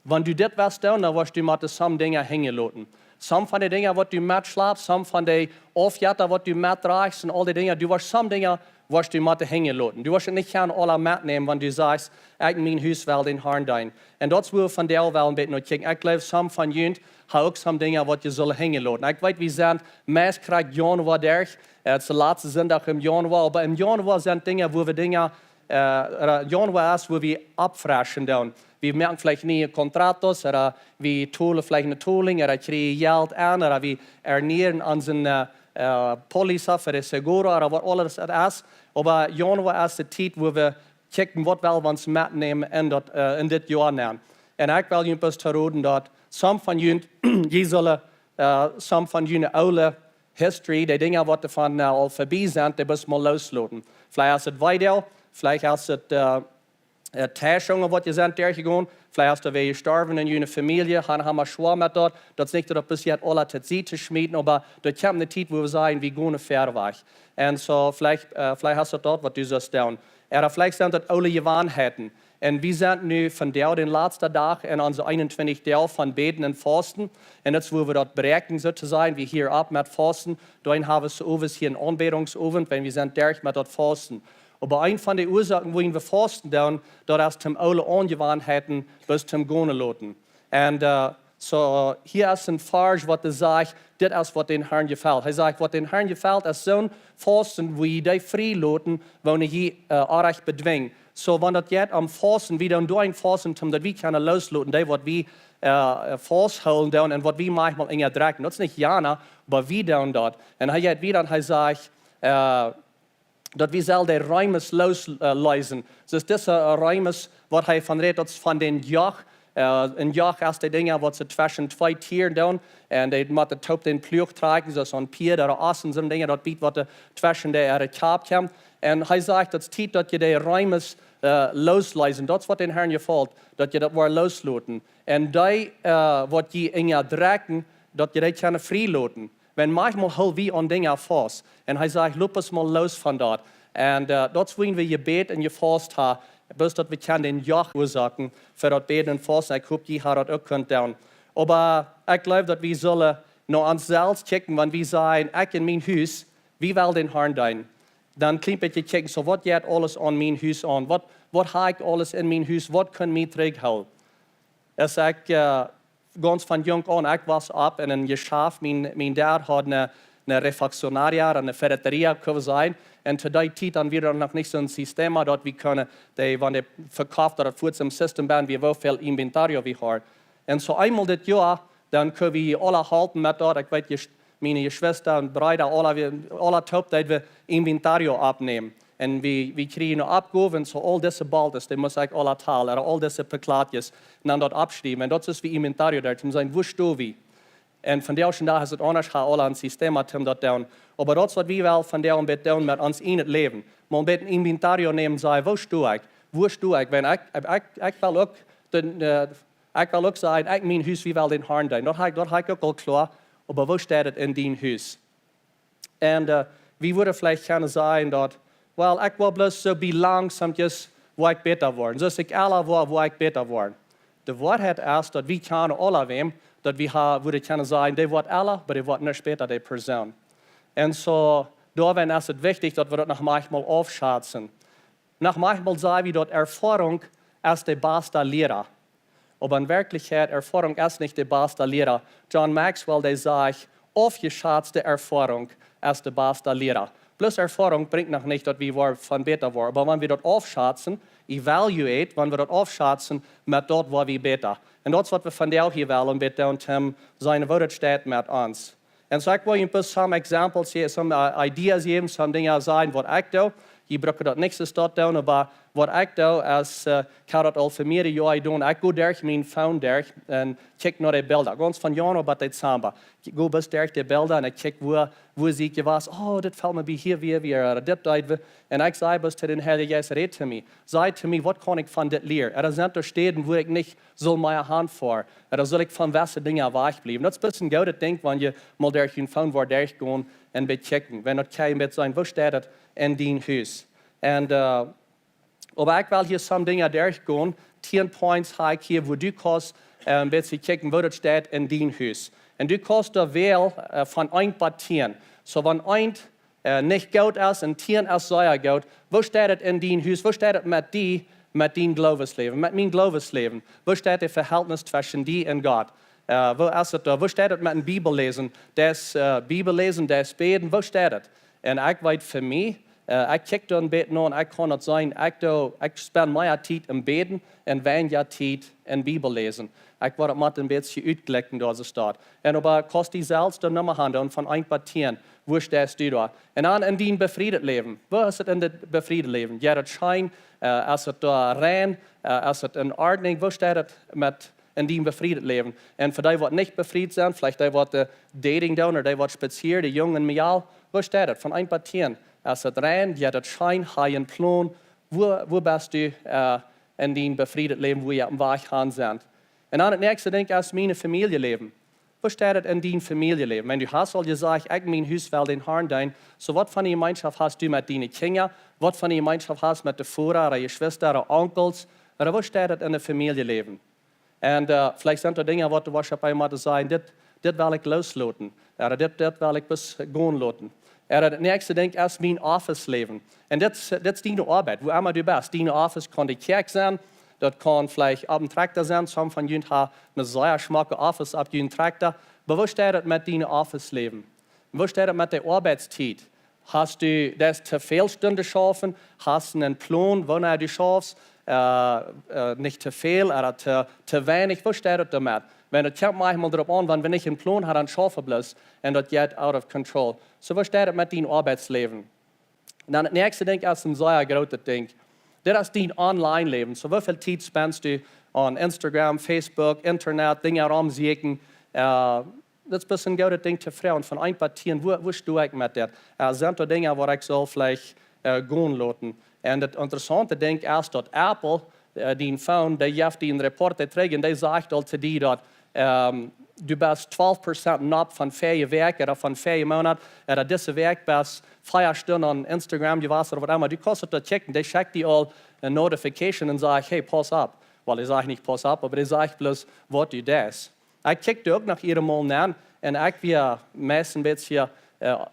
"Wan du dit west doonen, dan woascht du motten some Dinja hinjaloten. Some von de Dinja, waut du metschlapst, some von de Aufjetta, waut du metdrajchst un aul de Dinja, du woascht some Dinja, woascht du motten hinjaloten. Du woascht nich kjennen aula metnämen, wan du sajchst: 'Ekj, mien Hus well dän Harn deenen.'" Un daut es, wua wie vondoag wellen een bät no kjikjen. Ekj jleew, some von junt ha uk some Dinja, waut jie sullen hinjaloten. Ekj weet, wie sent meist krakjt Januoa derch. Daut es de latste Sindach em Januoa, oba em Januoa sent Dinja, wua wie Dinja, äh, Januoa es, wua wie oppfreschen doonen. Wie moaken veleicht niee contratos, ooda wie tolen veleicht eene Tolinj, ooda kjrieen Jelt aun, ooda wie ernieren onse, äh, äh, póliza fa de seguro, ooda waut aules daut es. Oba Januoa es de Tiet, wua wie kjikjen, waut well wie ons metnämen en daut, äh, en dit Joa nenn. Un ekj well junt bloos to roden, daut some von junt, jie sullen, äh, some von june oole history, de Dinja, waut doa von, äh, aul verbie sent, dee bloos mol loosloten. Veleicht es et Weedoag, veleicht es et, äh, äh, Teischungen, waut jie sent derchjegonen. Veleicht es doa wäa jestorwen en june Famielje, han, ha wie schwoa met daut. Daut es nich, daut daut bloos jeit aula to Sied to schmieten, oba doa kjemt eene Tiet, wua wie sajen, wie gonen wieda wajch. Un soo, veleicht, äh, veleicht es daut daut, waut du sust doonen. Ooda veleicht sent daut oole Jewanheiten. Un wie sent nu vondoag dän latsten Dach en onse eenuntwintich Doag von Bäden un Fausten. Un daut es, wua wie daut bräakjen, soo to sajen, wie hieren opp met Fausten. Dan ha wie soo owes hia eenen Aunbädungsowent, wan wie sent derch met daut Fausten. Oba eene von de Uasoaken, wuarom wie fausten doonen, daut es, om oole Aunjewanheiten bloos to gonen loten. Un, äh, soo, hia es een Varsch, waut sajcht, dit es, waut dän Harn jefelt. Hee sajcht, waut dän Harn jefelt, es soon Fausten, wua jie dee frie loten, woone jie, äh, orrajcht bedwinjen. Soo, wan daut jeit om Fausten, wie doonen doa een Fausten, om daut wie kjennen loosloten, dee, waut wie, äh, fausthoolen doonen un waut wie maunchmol unjadrekjen. Daut es nich jana, oba wie doonen daut. Un hee jeit wieda un hee sajcht, äh, daut wie sellen de Reemes loos, äh, leesen. Soo dise, äh, Reemes, waut hee von rät, daut es von dän Joch. Äh, een Joch es de Dinja, waut see tweschen twee Tieren doonen. Un dee motten toop dän Pluach trakjen, soo aus een Pieed ooda Ossen, soone Dinja, daut bät, waut doa tweschen de äare Kjap kjemt. Un hee sajcht, daut es Tiet, daut jie de Reemes, äh, loosleesen. Daut es, waut dän Harn jefelt, daut jie daut woaren loosloten. Un dee, äh, waut jie unjadrekjen, daut jie dee kjennen frie loten. Wan maunchmol hool wie aun Dinja faust. Un hee sajcht, lot ons mol loos von daut. Un, äh, daut es, wuarom wie jebät un jefaust ha, bloos daut wie kjennen dän Joch veruasoaken fa daut Bäden un Fausten. Ekj hop, jie ha daut uk kunt doonen. Oba ekj jleew, daut wie sellen no ons selfst kjikjen, wan wie sajen, ekj un mien Hus, wie well dän Harn deenen. Dan kjlien bät kjikjen, soo, waut jeit aules aun mien Hus aun? Waut, waut ha ekj aules en mien Hus? Waut kaun mie trigjhoolen? Aus ekj, äh, gaunz von junk aun, ekj wos opp en een Jeschaft, mien, mien Dad haud eene, eene refaccionaria, eene ferreteria, kjenn wie sajen. Un to dee Tiet dan wia noch nich soon Sistem, daut wie kunnen, dee, wan dee vekoft, daut et fuaz em System bie wia, woo väl inventario wie hauden. Un soo eemol dit Joa, dan kunn wie aula halpen met daut. Ekj weet, Jesch-, miene Jeschwista un Breeda, aula, wie, aula toop deeden wie inventario oppnämen. Un wie, wie kjrieejen eene Oppgow un soo aul dise Baltes, dee must ekj aula talen, ooda aul dise Pekjlatjes, un dan daut oppschriewen. Un daut es, woo inventario deed, om to seenen, woo stonen wie. Un vondoag dän Dach es et aundasch, ha aula een Sistem om daut to doonen. Oba daut es, waut wie wellen vondoag een bät doonen met ons en daut Läwen. Mol een bät inventario nämen, sajen, woo sto ekj? Woo sto ekj? Wan ekj, ekj, ekj well uk dän, äh, ekj well uk sajen, ekj, mien Hus, wie well dän Harn deenen. Daut ha ekj, daut ha ekj uk aul kloa. Oba woo steit et en dien Hus? Un, äh, wie wudden veleicht kjennen sajen daut, well, ekj well bloos soo bie langsaum, wua ekj bäta woaren. Soo aus ekj elra woa, woa ekj bäta woaren. De Woarheit es, daut wie kjennen aula wäm, daut wie ha-, wudden kjennen sajen, dee woat elra, oba dee woat nich bäta, dee Persoon. Un soo, doawäajen es et wichtich, daut wie daut noch maunchmol aufschazen. Noch maunchmol sajen wie, daut Erfoarunk es de baste Liera. Oba en Werkjlichkjeit, Erfoarunk es nich de baste Liera. John Maxwell, dee sajcht, aufjeschazte Erfoarunk es de baste Liera. Bloos Erfoarunk brinjt noch nich, daut wie woaren bäta woaren. Oba wan wie daut aufschazen, evaluate, wan wie daut aufschazen, met daut woa wie bäta. Un daut es, waut wie vondoag hia wellen, bäta un Tim sennen, woo daut steit met ons. Un soo, ekj well junt bloos some examples jäwen, some, äh, ideas jäwen, some Dinja sajen, waut ekj doo. Jie brucken daut nich soo doonen, oba Waut ekj doo es, ekj hab daut aul fa mearere Joaren jedonen. Ekj go derch mien phone derch un kjikj no de Bilda, gaunz von Januar bat Dezemba. Ekj go bloos derch de Bilda un ekj kjikj, wua, wua sie ekj jewast? Oh, dit felt mie bie hia wia, wia, ooda dit deed wee. Un ekj saj bloos to dän Heiljen Jeist: Räd to mie. Saj to mie, waut kaun ekj von dit lieren? Ooda sent doa Städen, wua ekj nich sull mea han foaren? Ooda sull ekj von jewesse Dinja wajchbliewen? Daut es bloos een goodet Dinkj, wan jie mol derch jun phone woaren derchgonen un bekjikjen, wan daut kjeen bät sennen, woo steit et en dien Hus? Un oba ekj well hia some Dinja derchgonen. Tieen points hab ekj hia, wua du kaust een bät kjikjen, woo daut steit en dien Hus. Un du kaust doa wälen von eent bat tieen. Soo wan eent nich goot es un tieen es sea goot, woo steit et en dien Hus? Woo steit et met die, met dien Gloowesläwen, met mien Gloowesläwen? Woo steit daut Vehältnis tweschen die un Gott? Woo es et doa? Woo steit et met een Bibelläsen? Daut Bibelläsen, daut Bäden, woo steit et? Un ekj weet fa mie, ekj kjikj doa een bät no un ekj kaun daut seenen, ekj doo, ekj spend mea Tiet em Bäden un weinja Tiet em Bibelläsen. Ekj woa daut mott een bät utjlikjen, daut es daut. Un oba kaust die selfst doa Numma han doonen von eent bat tieen, woo steist du doa? Un dan en dien befriedet Läwen. Woo es et en dit befriedet Läwen? Jeit et scheen? Es et doa rein? Es et en Ordnunk? Woo steit et met en dien befriedet Läwen? Un fa dee, waut nich befriet sent, veleicht dee, waut dating doonen, ooda dee, waut spazieren, de Jung un Mejal, woo steit et von eent bat tieen? Es et rein? Jeit et scheen? Hast du een Plon? Wua, wua best du en dien befriedet Läwen, wua jie oppem Wajch han sent? Un dan daut näakjste Dinkj es mien Famieljeläwen. Woo steit et en dien Famieljeläwen? Wan du hast aul jesajcht, ekj en mien Hus well dän Harn deenen, soo waut von ne Jemeenschoft hast du met diene Kjinja? Waut von ne Jemeenschoft hast met de Voda ooda Jeschwista ooda Onkels? Ooda woo steit et en daut Famieljeläwen? Un veleicht sent doa Dinja, waut du woascht opp eemol sajen: Dit, dit well ekj loosloten. Ooda dit, dit well ekj bloos gonen loten. Ooda daut näakjste Dinkj es mien Office-Läwen. Un dit, dit es diene Oabeit, wua emma du best. Diene Office kaun de Kjäakj sennen, daut kaun veleicht oppem Trakta sennen. Some von junt haben een sea schmocke Office opp jun Trakta. Oba woo steit et met dien Office-Läwen? Woo steit et met de Oabeitstiet? Hast du, deist du too väl Stunden schaufen? Hast du een Plon, wanea du schaufst? Nich too väl ooda too, too weinich? Woo steit et doamet? Wan daut kjemt mau eemol doaropp aun, wan wie nich een Plon haben, dan schaufen wie bloos. Un daut jeit out of control. Soo, woo steit et met dien Oabeitsläwen? Dan daut näakjste Dinkj es een sea grootet Dinkj. Dit es dien Online-Läwen. Soo, woo väl Tiet spendst du aun Instagram, Facebook, Internet, Dinja romsieekjen? Daut es bloos een goodet Dinkj to froagen von eent bat tieen, wua, wua sto ekj met dit? Sent doa Dinja, waut ekj sull veleicht gonen loten? Un daut interessaunte Dinkj es, daut Apple, dien phone, dee jeft die een Report trigj un dee sajcht aul to die daut du best twalf Prozent nopp von verje Wäakj ooda von verje Moonat, ooda dise Wäakj best fea Stunden aun Instagram jewast ooda waut emma. Du kaust daut kjikjen, dee schekjt die aul een notification un sajcht: Hey, pauss opp. Well, dee sajcht nich pauss opp, oba dee sajcht bloos, waut du deist. Ekj kjikj doa uk noch iedamol nenn un ekj wia meist een bät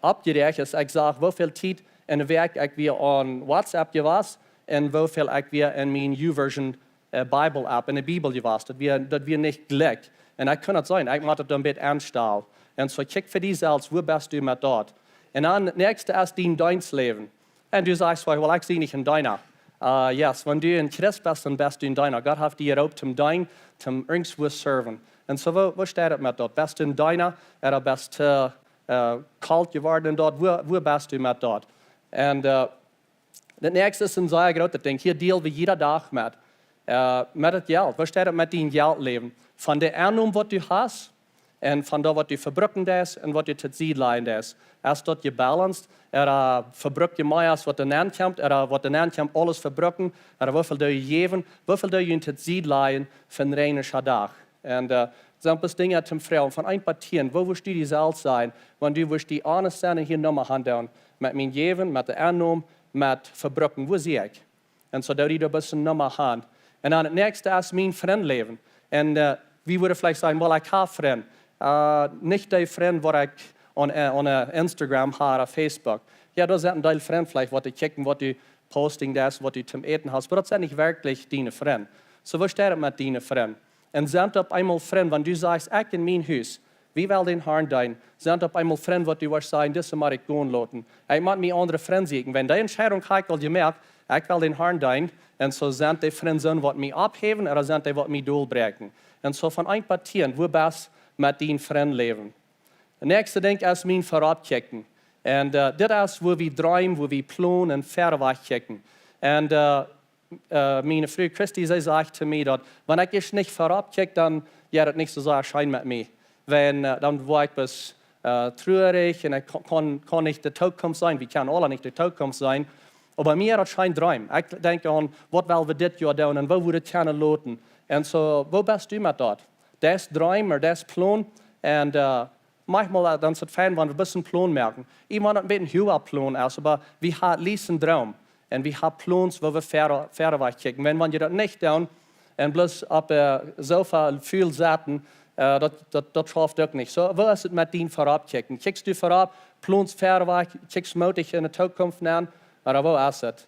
oppjerajcht, aus ekj sach, woo väl Tiet en de Wäakj ekj wia aun WhatsApp jewast un woo väl ekj wia en mien YouVersion Bible App, en de Bibel jewast. Daut wia, daut wia nich jlikj. Un ekj kunn daut seenen, ekj mott daut een bät aunstalen. Un soo kjikj fa die selfst, wua best du met daut? Un dan daut näakjste es dien Deenstläwen. Un du sajchst: Well, ekj sie nich een Deena. Yes, wan du een Christ best, dan best du een Deena. Gott haft die jeroopt toom deenen, toom irjentwua serven. Un soo, woo, woo steit et met daut? Best du een Deena, ooda best du kolt jeworden en daut? Wua, wua best du met daut? Un daut näakjste es een sea grootet Dinkj. Hia deal wie jieda Dach met, met daut Jelt. Woo steit et met dien Jeltläwen? Von de Ennom, waut du hast, un von daut, waut du vebruken deist un waut du tosied lajen deist. Es daut jebalanced? Ooda vebruk jie mea aus waut doa nenn kjemt, ooda waut doa nenn kjemt, aules vebruken? Ooda woo väl doo jie jäwen? Woo väl doo jie tosied lajen fa een reinischa Dach? Un soone Dinja toom froagen von eent bat tieen. Woo wurscht du die selfst sajen, wan du wurscht die honest sennen un hia Numma han doonen met mien Jäwen, met de Ennom, met Vebruken? Wua sie ekj? Un soo doo die doa bloos een Numma han. Un dan daut näakjste es mien Frindläwen. Un wie wudden veleicht sajen: Well, ekj hab Frind. Nich dee Frind, waut ekj aun, aun Instagram hab ooda Facebook. Jo, doa sent een Deel Frind veleicht, waut dee kjikjen, waut du posting deist, waut du toom äten hast, oba daut sent nich werkjlich diene Frind. Soo, woo steit et met diene Frind? Un sent opp eemol Frind, wan du sajchst: Ekj en mien Hus, wie well dän Harn deenen, sent opp eemol Frind, waut du woascht sajen: Dise mott ekj gonen loten, ekj mott mie aundre Frind sieekjen, wan dee Entscheidunk hab ekj aul jemoakt, ekj well dän Harn deenen. Un soo, sent dee Frind soone, waut mie opphäwen, ooda sent dee, waut mie dolbräakjen? Un soo von eent bat tieen, wua best met dien Frindläwen? Daut näakjste Dinkj es mien Verroppkjikjen. Un dit es, wua wie dreemen, wua wie plonen un verwoat kjikjen. Un Äh, miene Fru Christy, see sajcht to mie daut, wan ekj ieescht nich verropp kjikj, dan jeit et nich soo sea scheen met mie. Wan, äh, dan woa ekj bloos, äh, truarich un ekj kaun, kaun, kaun nich de Tookunft seenen. Wie kjennen aula nich de Tookunft seenen. Oba mie daut scheen dreemen. Ekj denkj aun, waut well wie dit Joa doonen un woo wudd et kjennen loten? Un soo, woo best du met daut? Daut es dreemen, daut es Plon. Un, äh, maunchmol, äh, dan es et fein, wan wie bloos een Plon moaken. Ieescht wan et een bät een huaga Plon es, oba wie haben least een Droom. Un wie haben Plons, woo wie wieda, wieda wajch kjikjen. Wan, wan jie daut nich doonen un bloos opp, äh, Sofa väl sitten, äh, daut, daut, daut schauft uk nich. Soo, woo es et met dien Verropp kjikjen? Kjikjst du verropp, plonst wieda wajch, kjikjst mootich enne Tookunft aun? Ooda woo es et?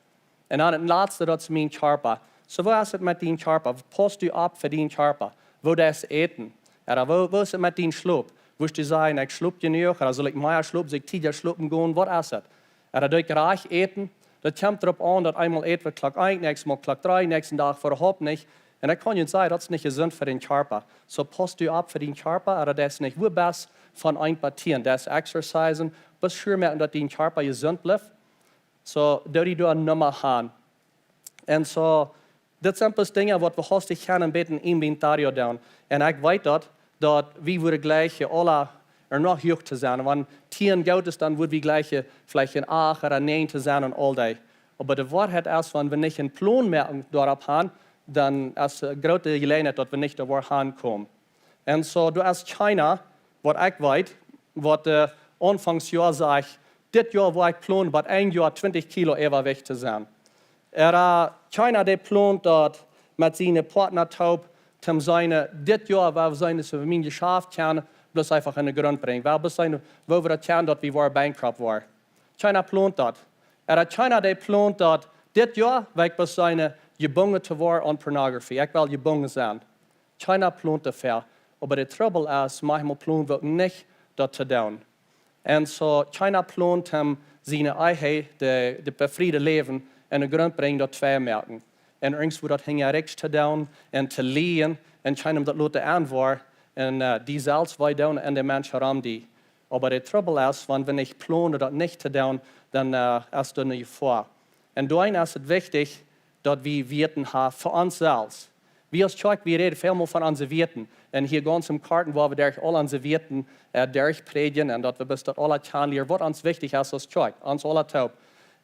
Un dan daut latste, daut es mien Kjarpa. Soo, woo es et met dien Kjarpa? Paust du opp fa dien Kjarpa? Woo deist äten? Ooda woo, woo es et met dien Schlop? Wurscht du sajen, ekj schlop jenuach? Ooda saul ekj mea schlopen? Saul ekj tiedja schlopen gonen? Waut es et? Ooda doo ekj rajcht äten? Daut kjemt doaropp aun, daut eemol äten wie Klock eent, näakjstet Mol Klock dree, näakjsten Dach äwahaupt nich. Un ekj kaun junt sajen, daut es nich jesunt fa dän Kjarpa. Soo, paust du opp fa dien Kjarpa, ooda daut es nich, woo best von eent bat tieen? Daut es exercisen, bloos sure moaken, daut dien Kjarpa jesunt blift. Soo, doo die doa Numma han. Un soo, dit sent bloos Dinja, waut wie hastich kjennen een bät een inventario doonen. Un ekj weet daut, daut wie wudden jlikjen aula ea noch huach to sennen. Wan tieen goot es, dan wudd wie jlikjen veleicht een acht ooda näajen to sennen un aul dee. Oba de Woarheit es, wan wie nich een Plon moaken doaropp han, dan es eene groote Jeläajenheit, daut wie nich doa wua han komen. Un soo, doa es kjeena, waut ekj weet, waut, äh, Aunfangs Joa sajcht, dit Joa woa ekj plonen, bat een Joa twintich Kilo Äwawicht to sennen. Ooda kjeena, dee plont daut met siene Partner toop, toom seenen, dit Joa woa wie seenen, daut wie mien Jeschaft kjennen bloos eefach enne Grunt brinjen. Woa wie bloos seenen, woo wie daut kjennen, daut wie woaren bankrupt woaren. Kjeena plont daut. Ooda kjeena, dee plont daut, dit Joa woa ekj bloos seenen, jebungen to woaren aun Pornografie. Ekj well jebungen sennen. Kjeena plont doafäa. Oba de Trubbel es, maunchmol plon wie uk nich daut to doonen. Un soo, kjeena plont, om siene Ehe, de, de befriede Läwen, enne Grunt brinjen, daut twei moaken. Un irjentwua daut hinja rikjs to doonen un to lieejen un kjeenem daut loten aunwoaren un, äh, die selfst wee doonen un de Menschen rom die. Oba de Trubbel es, wan wie nich plonen daut nich to doonen, dan, äh, es doa eene Jefoa. Un doawäajen es et wichtich, daut wie Wieeten haben fa ons selfst. Wie aus Kjoakj, wie räden väl mol von onse Wieeten. Un hia gaunz em Korten woa wie derch aul onse Wieeten, äh, derchprädjen un daut wie bloos daut aula kjanen lieren, waut ons wichtich es aus Kjoakj, ons aula toop.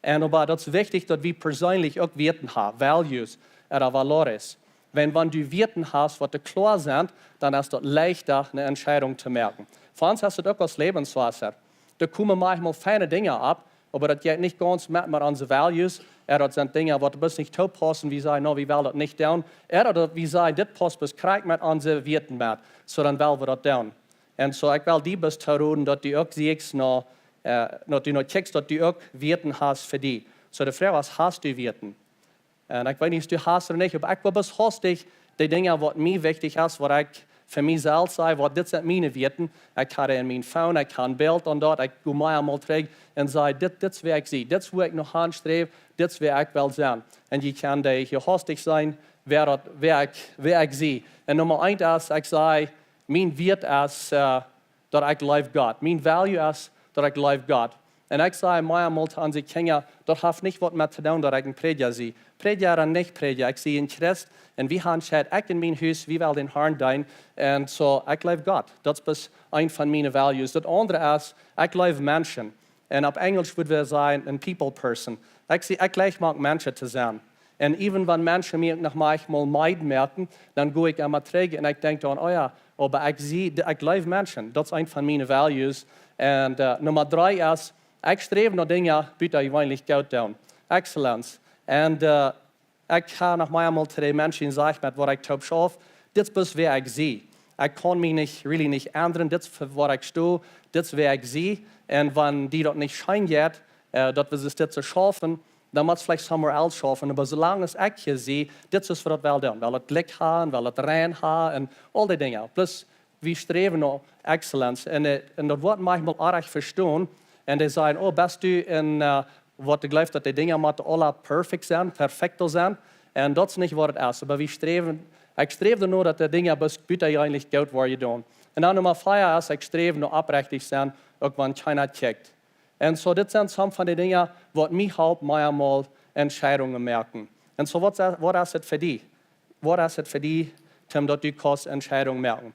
Un oba daut es wichtich, daut wie perseenlich uk Wieeten haben, values, ooda valores. Wan, wan du Wieeten hast, waut doa kloa sent, dan es daut leichta, eene Entscheidunk to moaken. Fa ons es et uk aus Läwenswota. Doa komen maunchmol feine Dinja opp, oba daut jeit nich gaunz met, met onse values. Ooda daut sent Dinja, waut bloos nich toopaussen. Wie sajen, nä, wie wellen daut nich doonen. Ooda daut wie sajen, dit paust bloos krakjt met onse Wieeten met. Soo, dan well wie daut doonen. Un soo, ekj well die bloos tooroden, daut du uk sieekjst no, äh, daut du no kjikjst, daut du uk Wieeten hast fa die. Soo, de Froag es, hast du Wieeten? Un ekj weet nich, aus du hast ooda nich, oba ekj woa bloos hastich de Dinja, waut mie wichtich es, waut ekj fa mie selfst saj, waut dit sent miene Wieeten. Ekj hab en mien Phone, ekj hab een Bilt aun daut, ekj go mie eemol trigj un saj, dit, dit es wäa ekj sie, dit es wua ekj no aunsträw, dit es wäa ekj well sennen. Un jie kjennen dee hia hastich seenen, wäa daut, wäa ekj, wäa ekj sie. Un Numma eent es, ekj saj, mien Wieet es, äh, daut ekj leew Gott. Mien value es daut ekj leew Gott. Un ekj saj mie eemol to onse Kjinja, daut haft nich waut met to doonen, daut ekj een Prädja sie. Prädja ooda nich Prädja, ekj sie een Christ. Un wie haben entscheet, ekj un mien Hus, wie wellen dän Harn deenen. Un soo, ekj leew Gott. Daut es bloos eent von miene values. Daut aundre es, ekj leew Menschen. Un opp Enjlisch wudd wie sajen, een people person. Ekj sie, ekj jlikj mau Menschen to sennen. Un even wan Menschen mie uk noch maunchmol meed moaken, dan go ekj emma trigj un ekj denkj dan, oh jo, oba ekj sie, ekj leew Menschen. Daut es eent von miene values. Un, äh, Numma dree es, ekj sträw no Dinja, waut ekj jeweenlich goot doo. Excellence. Un, äh, ekj hab noch meamol to de Menschen jesajcht, met waut ekj toop schauf, dit es bloos wäa ekj sie. Ekj kaun mie nich, really nich endren. Dit es fa waut ekj sto, dit es wäa ekj sie. Un wan die daut nich scheen jeit, äh, daut wie dit soo schaufen, dan mott wie veleicht somewhere else schaufen. Oba soo lang aus ekj hia sie, dit es waut ekj well doonen. Well daut Licht haben, well daut rein haben un aul dee Dinja. Plus, wie sträwen no excellence. Un, äh, un daut woat maunchmol oajch vestonen. Un dee sajen, oh, best du een, äh, waut jleeft, daut de Dinja motten aula perfect sennen, perfecto sennen? Un daut es nich waut et es. Oba wie sträwen, ekj sträw doano, daut de Dinja bloos butajeweenlich goot woaren jedonen. Un dan Numma vea es, ekj sträw no oprechtich sennen, uk wan kjeena kjikjt. Un soo, dit sent some von de Dinja, waut mie halpt, meamol Entscheidungen moaken. Un soo, waut es, waut es et fa die? Waut es et fa die, Tim, daut du kaust Entscheidungen moaken?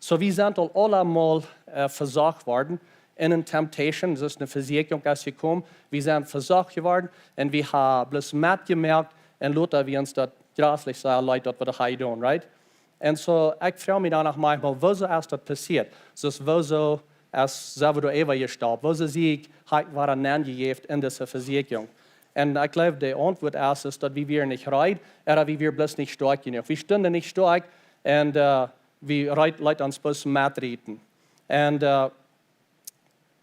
Soo, wie sent aul aulemol äh, vesocht worden en een temptation, daut es eene Vesieekjunk es jekomen. Wie sent vesocht jeworden un wie haben bloos metjemoakt un lota wie ons daut jreslich sea leet, daut wie daut haben jedonen, right? Un soo, ekj froag mie dan noch maunchmol, wuarom es daut passieet? Soo, wuarom es, sent wie doa äwa jestolpt? Wuarom sie ekj, hab ekj wada nenjejäft en dise Vesieekjunk? Un ekj jleew, de Auntwuat es, es daut wie wieren nich reed, ooda wie wieren bloos nich stoakj jenuach. Wie stunden nich stoakj un äh, wie reed, leet ons bloos metrieten. Un äh,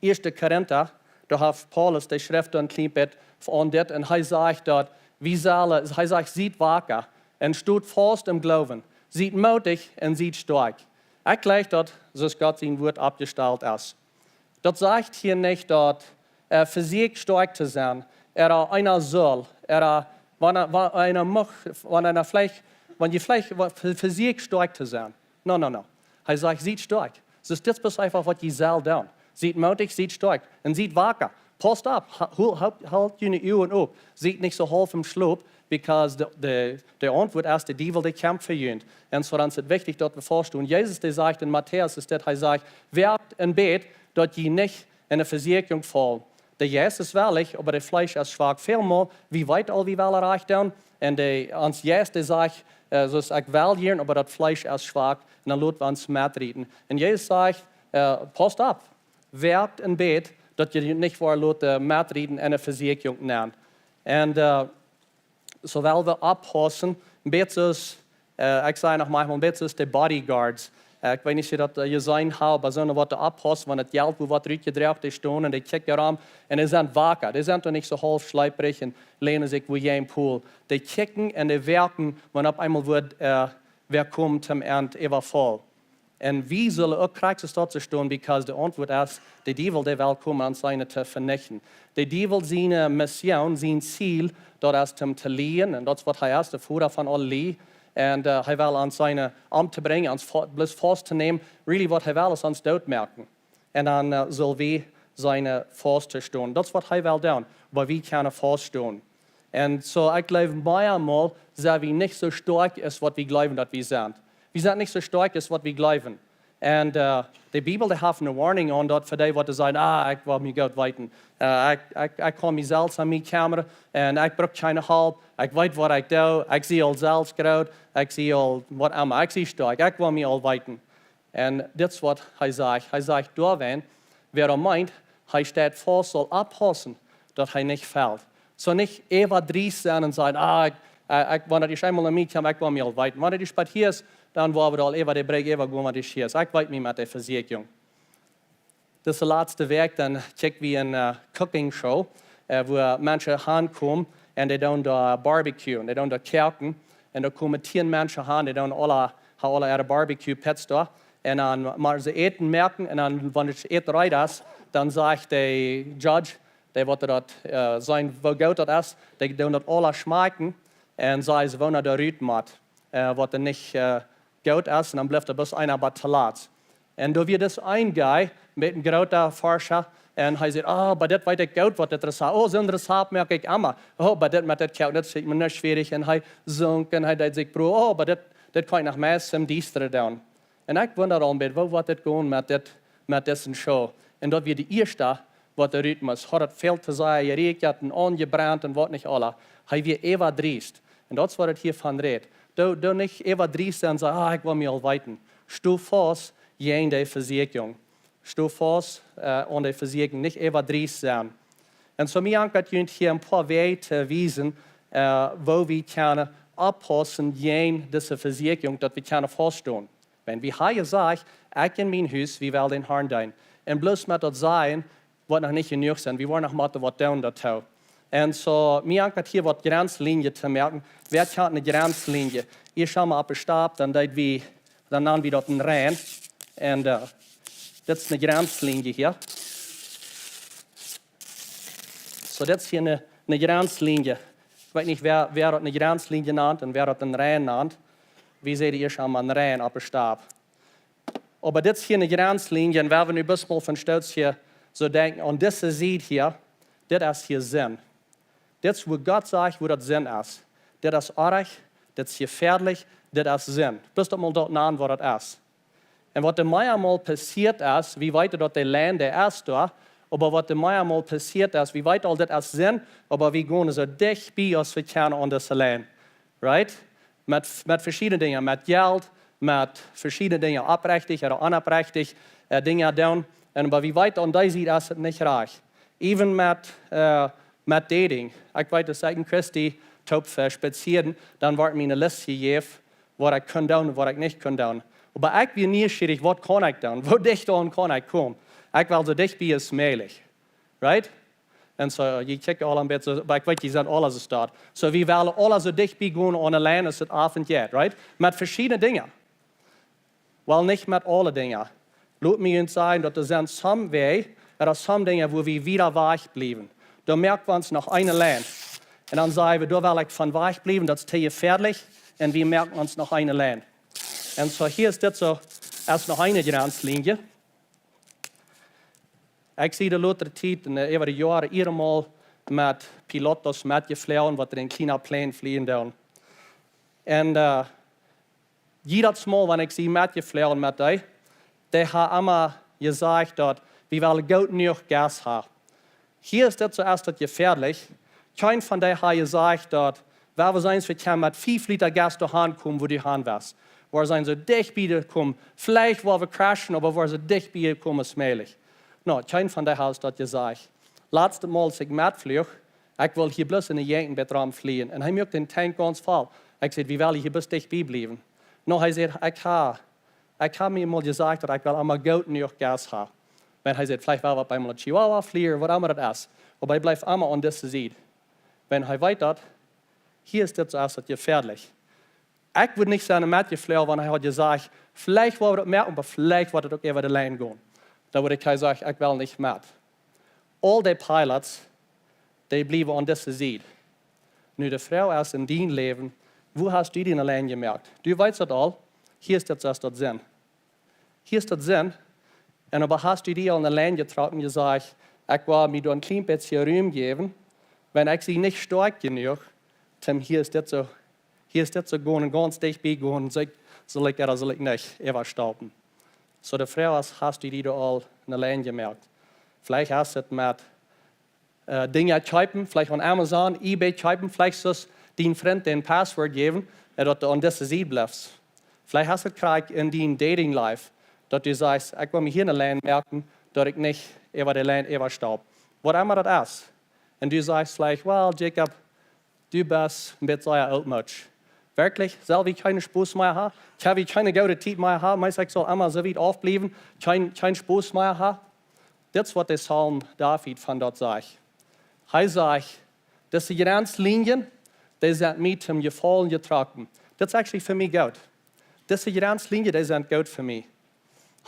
Ieeschte Korinta, doa haft Paulus, dee schrift een kjlien bät aun dit, un hee sajcht daut, wie sellen, hee sajcht, siet waka un stot faust em Gloowen, siet mootich un siet stoakj. Ekj jleew daut, soo aus Gott sien Wuat oppjestalt es. Daut sajcht hia nich daut äh, vesieekj stoakj to sennen, ooda eena saul, ooda wan, wan eena mucht, wan eena veleicht, wan jie veleicht wa- ve- vesieekj stoakj to sennen. No, no, no. Hee sajcht, siet stoakj. Soo, dit es eefach waut jie sellen doonen. Siet mootich, siet stoakj un siet waka. Paust opp, ha- hol- hol- holt june Uagen op. Siet nich soo haulf em Schlop, because de, de, de Auntwuat es, de Diewel, dee kjamft fa junt. Un soo dan es et wichtich daut wie faust doonen. Jesus, dee sajcht en Matäus, es dit, hee sajcht, woakt un bät, daut jie nich en eene Vesieekjunk faulen. De Jeist es wellich, oba de Fleesch es schwak. Välmol, wie weeten aul, wie wellen rajcht doonen. Un de, ons Jeist, dee sajcht, äh, soo aus ekj well jieren, oba daut Fleesch es schwak. Un dan lot wie ons metrieten. Un Jesus sajcht, äh, paust opp, woakt un bät, daut jie nich woaren loten metrieten en eene Vesieekjunk nenn. Un äh, soo well wie oppaussen, een bät soo aus, äh, ekj saj noch maunchmol, een bät soo aus de bodyguards. Äh, ekj weet nich, aus jie daut äh, jeseenen haben, oba soone waut doa oppaussen, wan daut Jelt, wua waut rutjedroagen, dee stonen un dee kjikjen rom. Un dee sent waka, dee sent doa nich soo haulf schleeprich un länen sikj wua jäajen Pool. Dee kjikjen un dee woaken, wan opp eemol woat äh, wäa kjemt toom Enj äwafaulen. Un wie sellen uk krakjt soo stonen, because de Auntwuat es, de Diewel, dee well komen ons sennen to venichten. De Diewel siene Mission, sien Ziel, daut es toom to lieen, un daut es waut hee es, de Voda von aul Lie. Un äh, hee well ons sennen omtobrinjen, ons fa- bloos faust to nämen. Really, waut hee well, es ons doot moaken. Un dan äh, sell wie sennen faust to stonen. Daut es waut hee well doonen, oba wie kjennen faust stonen. Un soo, ekj jleew, meamol sent wie nich soo stoakj aus waut wie jleewen daut wie sent. Wie sent nich soo stoakj aus waut wie jleewen. Un äh, de Bibel, dee haft eene warning aun daut fa dee waut sajen, ah, ekj well mie goot weeten. Äh, ekj, ekj, ekj kaun mie selfst aun mie kjemmren un ekj bruck kjeene Help. Ekj weet waut ekj doo. Ekj sie aul selfst groot. Ekj sie aul waut emma. Ekj sie stoakj. Ekj well mie aul weeten. Un dit es waut hee sajcht. Hee sajcht doawäajen, wäa meent, hee steit faust, saul oppaussen, daut hee nich felt. Soo nich äwadriest sennen un sajen, ah, ekj, äh, ekj, wan daut ieescht eemol aun mie kjemt, ekj well mie aul weeten. Wan daut ieescht bie hia es, dan woa wie aul äwa de Brigj äwagonen, wan daut hia es. Ekj weet mie met de Vesieekjunk. Dise latste Wäakj, dan kjikj wie eene äh, cooking show, äh, wua Menschen hankomen un dee doonen doa barbecue, un dee doonen doa koaken. Un doa komen tieen Menschen han, dee doonen aula, haben aula äare barbecue pits doa. Un dan motten see Äten moaken, un dan, wan daut Äten reed es, dan sajcht de judge, dee waut daut äh, seenen, woo goot daut es, dee doonen daut aula schmakjen, un sajen, woona doa rut mott, äh, waut doa nich äh, goot es, un dan blift doa bloos eena bat to lat. Un doa wia dis een guy, een bät een groota Forscha, un hee säd, oh, oba dit weet ekj goot, waut dit Rezapt, oh, soon Rezapt moak ekj emma. Oh, oba dit met dit koaken, dit es mie nich schwierich. Un hee sunk un hee deed sikj broamen, oh, oba dit, dit kaun ekj noch meist em Diestren doonen. Un ekj wunda aul een bät, woo woat dit gonen met dit, met dise show? Un daut wia de ieeschta, waut doa rut must. Haud daut väl to sajen, jerieekjat un aunjebrent un waut nich aula. Hee wia äwadriest. Un daut es waut et hia von rät. Doo, doo nich äwadriest sennen un sajen, ah, ekj well mie aul weeten. Sto faust jäajen de Vesieekjunk. Sto faust äh, aun de Vesieekjunk, nich äwadriest sennen. Un soo mie jankat junt hia een poa Wäaj to wiesen, äh, woo wie kjennen oppaussen jäajen dise Vesieekjunk, daut wie kjennen faust stonen. Wan wie haben jesajcht, ekj un mien Hus, wie wellen dän Harn deenen. Un bloos met daut sajen, woat noch nich jenuach sennen. Wie woaren noch motten waut doonen doatoo. Un soo, mie jankat hia waut Jrenslinjen to moaken. Wäa kjant eene Jrenslinje? Ieescht mol opp de Stap, dan deed wie, dan nanen wie daut een Rein. Un äh, dit es eene Jrenslinje hia. Soo, dit es hia eene, eene Jrenslinje. Ekj weet nich, wäa, wäa daut eene Jrenslinje nant un wäa daut een Rein nant. Wie säden ieescht mol een Rein opp de Stap. Oba dit es hia eene Jrenslinje, un wan wie nu bloos mol von Stoot hia soo denkjen, aun dise Sied hia, dit es hia Sind. Dit es wua Gott sajcht, wua daut Sind es. Dit es oajch, dit es jefäadlich, dit es Sind. Bloos daut mol daut nanen, waut daut es. Un waut emma mol passieet es, wie weeten daut de Lien, dee es doa, oba waut emma mol passieet es, wie weeten aul, dit es Sind, oba wie gonen soo dicht bie aus wie kjennen aun dise Lien. Right? Met, met veschiedne Dinja, met Jelt, met veschiedne Dinja, oprajcht ooda onoprajcht, äh, Dinja doonen. Un oba wie weeten, aun dee Sied es et nich rajcht. Even met, äh, met Dating. Ekj weet, aus ekj un Christy toop, äh, spazieren, dan wort mie eene List jejäft, waut ekj kunn doonen un waut ekj nich kunn doonen. Oba ekj wia nieschierich, waut kaun ekj doonen? Woo dicht aun kaun ekj komen? Ekj well soo dicht bie aus mäajlich. Right? Un soo, jie kjikjen aula een bät, oba ekj weet, jie sent aula soo staut. Soo, wie wellen aula soo dicht bie gonen aun de Lien aus et oafent jeit, right? Met veschiedne Dinja. Well, nich met aule Dinja. Lot mie junt sajen, daut doa sent some Wäaj, ooda some Dinja, wua wie wieda wajch bliewen. Dan moak wie ons noch eene Lien. Un dan sajen wie, doa well ekj von wajch bliewen, daut es too jefäadlich. Un wie moaken ons noch eene Lien. Un soo, hia es dit soo, es noch eene Jrenslienje. Ekj sie de latste Tiet un, äh, äwa de Joaren hia mol met Piloten metjefloagen, waut en kjliene Pläne flieen doonen. Un, äh, jiedet Mol, wan ekj sie metjefloagen met dee, dee haben emma jesajcht, daut wie wellen goot jenuach Gas haben. Hia es dit soo, es daut jefäadlich. Kjeen von dee haft jesajcht, daut, well wie seenen, wie kjennen met fief Lita Gas doahan komen, wua du han west. Wie sent soo dicht bie to komen. Veleicht woa wie crashen, oba wie sent soo dicht bie to komen aus mäajlich. No, kjeen von dee haft daut jesajcht. Latste Mol, aus ekj metfluach, ekj wull hia bloos enne Jäajent een bät romflieen. Un hee muak dän Tank gaunz voll. Ekj säd, wie wellen hia bloos dicht bie bliewen. No, hee säd, ekj hab, ekj hab mie mol jesajcht, daut ekj well emma goot jenuach Gas haben. Wan hee säd, veleicht well wie opp eemol een Chihuahua flieen, waut emma daut es. Oba hee blift emma aun dise Sied. Wan hee weet daut, hia es dit soo, es daut jefäadlich. Ekj wudd nich sennen metjefloagen, wan hee haud jesajcht, veleicht woa wie daut moaken, oba veleicht woat et uk äwa de Lien gonen. Dan wudd ekj hee sajen, ekj well nich met. Aul dee Pilots, dee bliewen aun dise Sied. Nu, de Froag es en dien Läwen, wua hast du dee Lien jemoakt? Du weetst daut aul, hia es daut, soo es daut Sind. Hia es daut Sind. Un oba hast du dee aul eene Lien jetrocken, jesajcht, ekj well mie doa een kjlien bät Rum jäwen, wan ekj sie nich stoakj jenuach, dan hia es dit soo, hia es dit soo gonen, gaunz dicht bie gonen, saul ekj, saul ekj ooda saul ekj nich äwastaupen? Soo de Froag es, hast du dee doa aul eene Lien jemoakt? Veleicht es et met äh, Dinja kjeepen, veleicht aun Amazon, eBay kjeepen, veleicht soo aus dien Frint dän Passwort jäwen, äh, daut du aun dise Sied blifst. Veleicht hast du et krakjt en dien Dating Life, daut du sajchst, ekj well mie hia eene Lien moaken, daut ekj nich äwa de Lien äwastaup. Waut emma daut es. Un du sajchst veleicht, well, Jacob, du best een bät sea ooltmoodsch. Werkjlich, sell wie kjeenen Spos mea haben? Kjenn wie kjeene goode Tiet mea haben? Meenst, ekj saul emma soo wiet aufbliewen, kjeen, kjeen Spos mea haben? Dit es waut de Psalm David von daut sajcht. Hee sajcht, dise Jrenslinjen, dee sent mie toom Jefaulen jetrocken. Dit es actually fa mie goot. Dise Jrenslinjen, dee sent goot fa mie.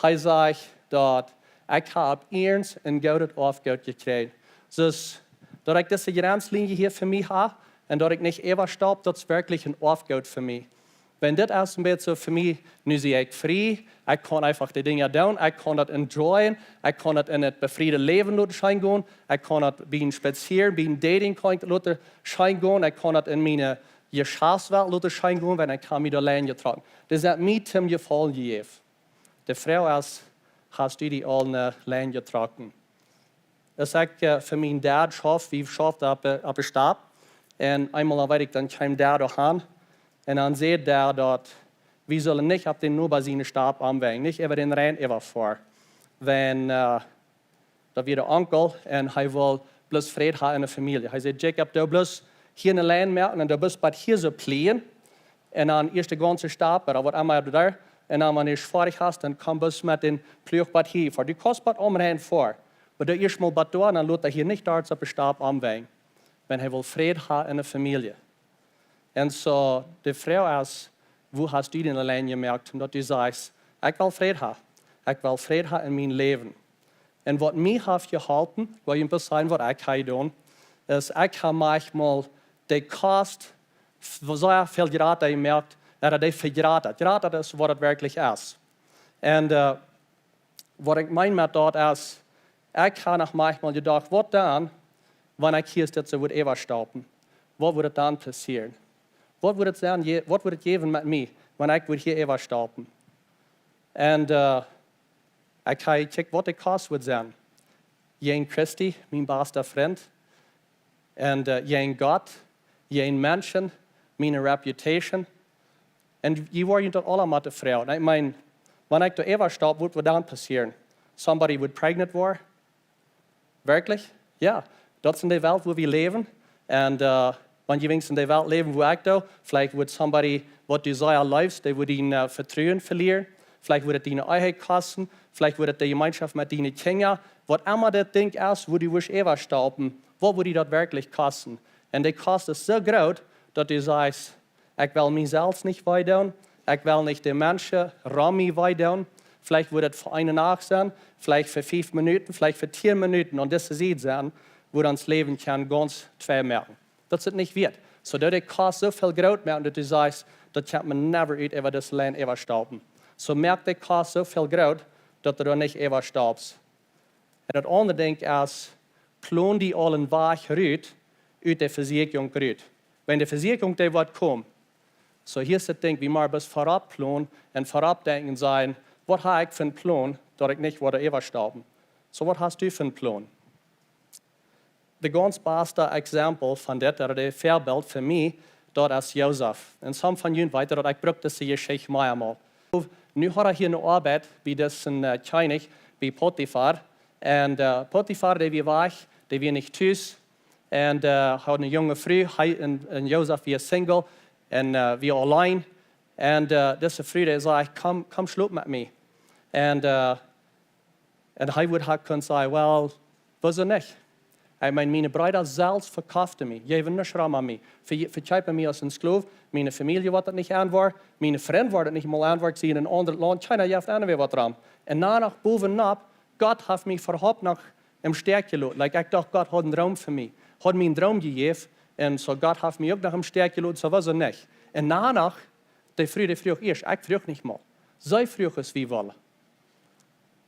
Hee sajcht daut ekj hab ieescht een goodet Oafgoot jekjräajen. Soo daut ekj dise Jrenslinje hia fa mie hab un daut ekj nich äwastaup, daut es werkjlich een Oafgoot fa mie. Wan dit es een bät soo fa mie, nu sie ekj frie, ekj kaun eefach de Dinja doonen, ekj kaun daut enjoyen, ekj kaun daut en daut befriede Läwen loten scheen gonen, ekj kaun daut biem Spazieren, biem Dating kaun ekj daut loten scheen gonen, ekj kaun daut en miene Jeschaftswelt loten scheen gonen, wan ekj hab mie doa Lien jetrocken. Dit es mie toom Jefaulen jejäft. De Froag es, hast du dee aul eene Lien jetrocken? Aus ekj, äh, fa mien Dad schauft, wie schauften opp, äh, opp de Stap. Un eemol dan weet ekj, dan kjeem Dad doa aun. Un dan säd Dad daut, wie sellen nich opp dän Noba siene Stap aunwenjen, nich äwa dän Rhien äwafoaren. Wan, äh, daut wia de Onkel un hee wull bloos Fräd haben enne Famielje. Hee säd, Jacob, du bloos hia eene Lien moaken un du bloos bat hia soo pliejen. Un dan ieescht de gaunze Stap, ooda waut emma du doa. Un dan, wan du foadich best, dan komm bloos met dän Pluach bat hia ver. Du kaust bat aum Rhien ver. Oba du ieescht mol bat doa, un dan lot hee hia nich doa opp de Stap aunwenjen. Wan hee wull Fräd haben enne Famielje. Un soo, de Froag es, wua hast du dee Lien jemoakt? Un daut du sajchst, ekj well Fräd haben. Ekj well Fräd haben en mien Läwen. Un waut mie haft jeholpen, well ekj junt sajen, waut ekj hab jedonen, es, ekj hab maunchmol de Kost, f-, soo väl jrata jemoakt, daut ekj dee vejrata. Jrata es waut et werkjlich es. Un, äh, waut ekj meen met daut es, ekj hab noch maunchmol jedocht, waut dan, Wan ekj hia dit soo wudd äwastaupen, waut wudd dan passieren? Waut wudd daut sennen, je-, waut wudd daut jäwen met mie, wan ekj wudd hia äwastaupen? Un, äh, ekj ha jekjikjt, waut de Kost wudd sennen. Jäajen Christi, mien basta Frint. Un, äh, jäajen Gott, jäajen Menschen, miene reputation. Un jie woaren daut aula motten froagen. Ekj meen, wan ekj doa äwastaup, waut wudd dan passieren? Somebody would pregnant worden? Werkjlich? Jo. Daut es de Welt, wua wie läwen. Un, äh, wan jie weens en de Welt läwen, wua ekj doo, veleicht wudd somebody, waut du sea leefst, dee wudd dien, äh, Vetruen velieren. Veleicht wudd et diene Ehe kosten. Veleicht wudd et de Jemeenschoft met diene Kjinja. Waut emma daut Dinkj es, wua du wurscht äwastaupen, waut wudd die daut werkjlich kosten? Un de Kost es soo groot, daut du sajchst, ekj well mie selfst nich wee doonen. Ekj well nich de Menschen rom mie wee doonen. Veleicht wudd et fa eene Nacht sennen, veleicht fa fief Minuten, veleicht fa tieen Minuten aun dise Sied sennen, wua ons Läwen kaun gaunz twei moaken. Daut es et nich wieet. Soo daut de Kost soo väl groot moakt, daut du sajchst, daut kaun ekj never ut äwa dise Lien äwastaupen. Soo moak de Kost soo väl groot, daut du doa nich äwastaupst. Un daut aundre Dinkj es, plon die aul een Wajch rut, ut de Vesieekjunk rut. Wan de Vesieekjunk, dee woat komen. Soo hia es daut Dinkj, wie motten bloos verut plonen un verut denkjen sennen, waut ha ekj fa een Plon, daut ekj nich woa äwastaupen? Soo waut hast du fa een Plon? De gaunz basta Exempel von dit, ooda de Väabilt fa mie, daut es Josef. Un some von junt weeten daut, ekj bruk dise Jeschicht mea mol. Nu haud hee hia eene Oabeit bie disen, äh, Kjennich, bie Potifar. Un, äh, Potifar, dee wia wajch, dee wia nich tus. Un, äh, haud eene junge Fru, hee un, un Josef wia single un, äh, wia auleen. Un, äh, dise Fru, dee säd: "Komm, komm schlopen met mie." Un, äh, un hee wudd ha kunt sajen: "Well, wuarom nich? Ekj meen, miene Breeda selfst vekofften mie, jäwen nuscht rom aun mie, ve-, vekjeepen mie aus een Skloow, miene Famielje woat daut nich enwoaren, miene Frind woaren daut nich mol enwoaren, ekj sie en een aundret Launt, kjeena jeft aun wäa waut rom. Un dan noch bowenop, Gott haft mie äwahaupt noch em Stich jeloten. Like, ekj docht, Gott haud een Droom fa mie, haud mie een Droom jejäft, un soo Gott haft mie uk noch em Stich jeloten, soo wuarom nich?" Un dan noch, de Fru, dee fruach ieescht, ekj fruach nich mol. See fruach es, wie wellen.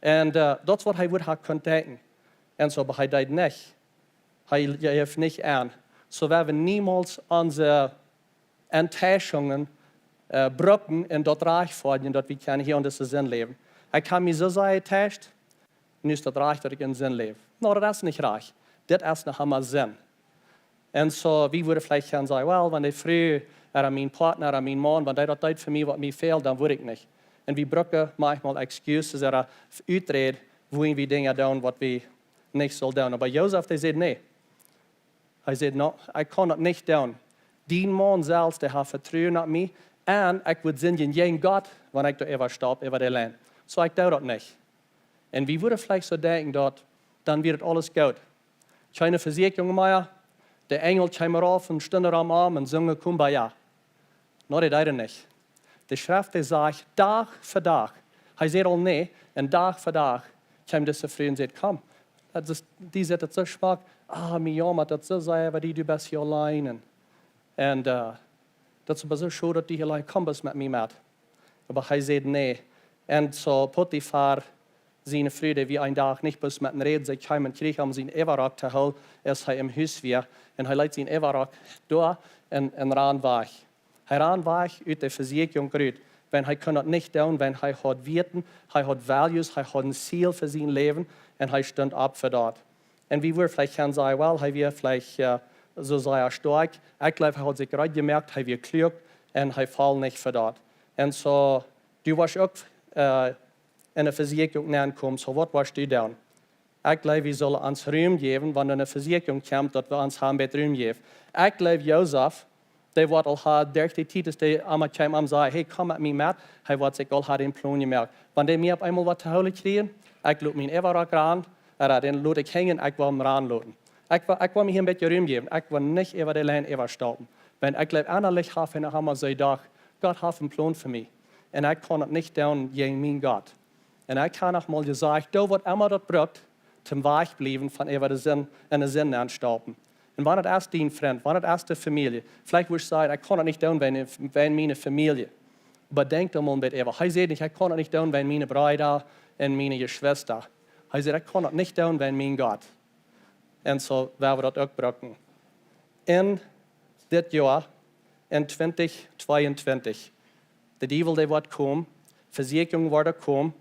Un, äh, daut es waut hee wudd ha kunt denkjen. Un soo, oba hee deed nich. Hee, hee jeef nich aun. Soo woa wie niemols onse Enttäuschungen, äh, brucken un daut rajcht foadjen, daut wie kjennen hia en dise Sind läwen. Ekj ha mie soo sea jetäuscht, nu es daut rajcht, daut ekj en Sind läw. No, daut es nich rajcht. Dit es noch emma Sind. Un soo, wie wudden veleicht kjennen sajen: "Well, wan de Fru, ooda mien Partner, ooda mien Maun, wan dee daut deed fa mie, waut mie fält, dan wudd ekj nich." Un wie brucken maunchmol excuses ooda Uträd, woo wie Dinja doonen, waut wie nich sullen doonen. Oba Josef, dee säd: "Nä." Hee säd: "No, ekj kaun daut nich doonen. Dien Maun selfst, dee haft Vetruen opp mie. Un ekj wudd sindjen jäajen Gott, wan ekj doa äwastaup, äwa de Lien. Soo, ekj doo daut nich." Un wie wudden veleicht soo denkjen, daut dan wia et aules goot. Kjeene Vesieekjunk mea. De Enjel kjeemen rauf un stunden rom am un sungen Kumbaya. No, dee deeden nich. De Schreft, dee sajcht, Dach fa Dach. Hee säd aul nä, un Dach fa Dach kjeem dise Fru un säd: "Komm." Daut es, dee säd daut soo schmock: "Ah, mien Maun, daut es soo sea, oba du, du best hia auleen." Un, äh, daut es oba soo schod, daut du hia auleen, komm bloos met mie met. Oba hee säd nä. Un soo Potifar siene Fru, dee wia een Dach nich bloos met am räden, see kjeem un kjrieech am sienen Äwarock to hoolen, aus hee em Hus wia. Un hee leet sienen Äwarock doa un, un rand wajch. Hee rand wajch ut de Vesieekjunk rut. Wan hee kunn daut nich doonen, wan hee haud Wieeten, hee haud values, hee haud een Ziel fa sien Läwen un hee stunt opp fa daut. Un wie wudden veleicht kjennen sajen: "Well, hee wia veleicht, äh, soo sea stoakj. Ekj jleew, hee haud sikj reed jemoakt, hee wia kluak un hee foll nich fa daut." Un soo, du woascht uk, äh, en eene Vesieekjunk nenkomen, soo waut woascht du doonen? Ekj jleew, wie sullen ons Rum jäwen, wan eene Vesieekjunk kjemt, daut wie ons haben bät Rum jäwen. Ekj jleew, Josef, dee woat aul ha, derch de Tiet, aus dee emma kjeem, am säd: "Hey, komm met mie met," hee woat sikj aul ha dän Plon jemoakt. Wan dee mie opp eemol waut to hoolen kjrieen, ekj lot mien Äwarock rand, ooda dän lot ekj henjen, ekj woa am rand loten. Ekj woa, ekj woa mie hia een bät Rum jäwen, ekj woa nich äwa de Lien äwastaupen. Wan ekj jleew, ennalich haft hee noch emma soo jedocht: "Gott haft een Plon fa mie. Un ekj kaun daut nich doonen jäajen mienen Gott." Un ekj ha noch mol jesajcht, doo waut emma daut brukt, toom wajch bliewen von äwa de Sind, en de Sind nenstaupen. Un wan et es dien Frint, wan et es de Famielje, veleicht wurscht sajen: "Ekj kaun daut nich doonen wäajen, wäajen miene Famielje." Oba denkj doa mol een bät äwa. Hee säd nich: "Ekj kaun daut nich doonen wäajen miene Breeda un miene Jeschwista." Hee säd: "Ekj kaun daut nich doonen wäajen mienen Gott." Un soo woa wie daut uk brucken. En dit Joa, en twintich tweeuntwintich, de Diewel, dee woat komen, Vesieekjunk woat komen,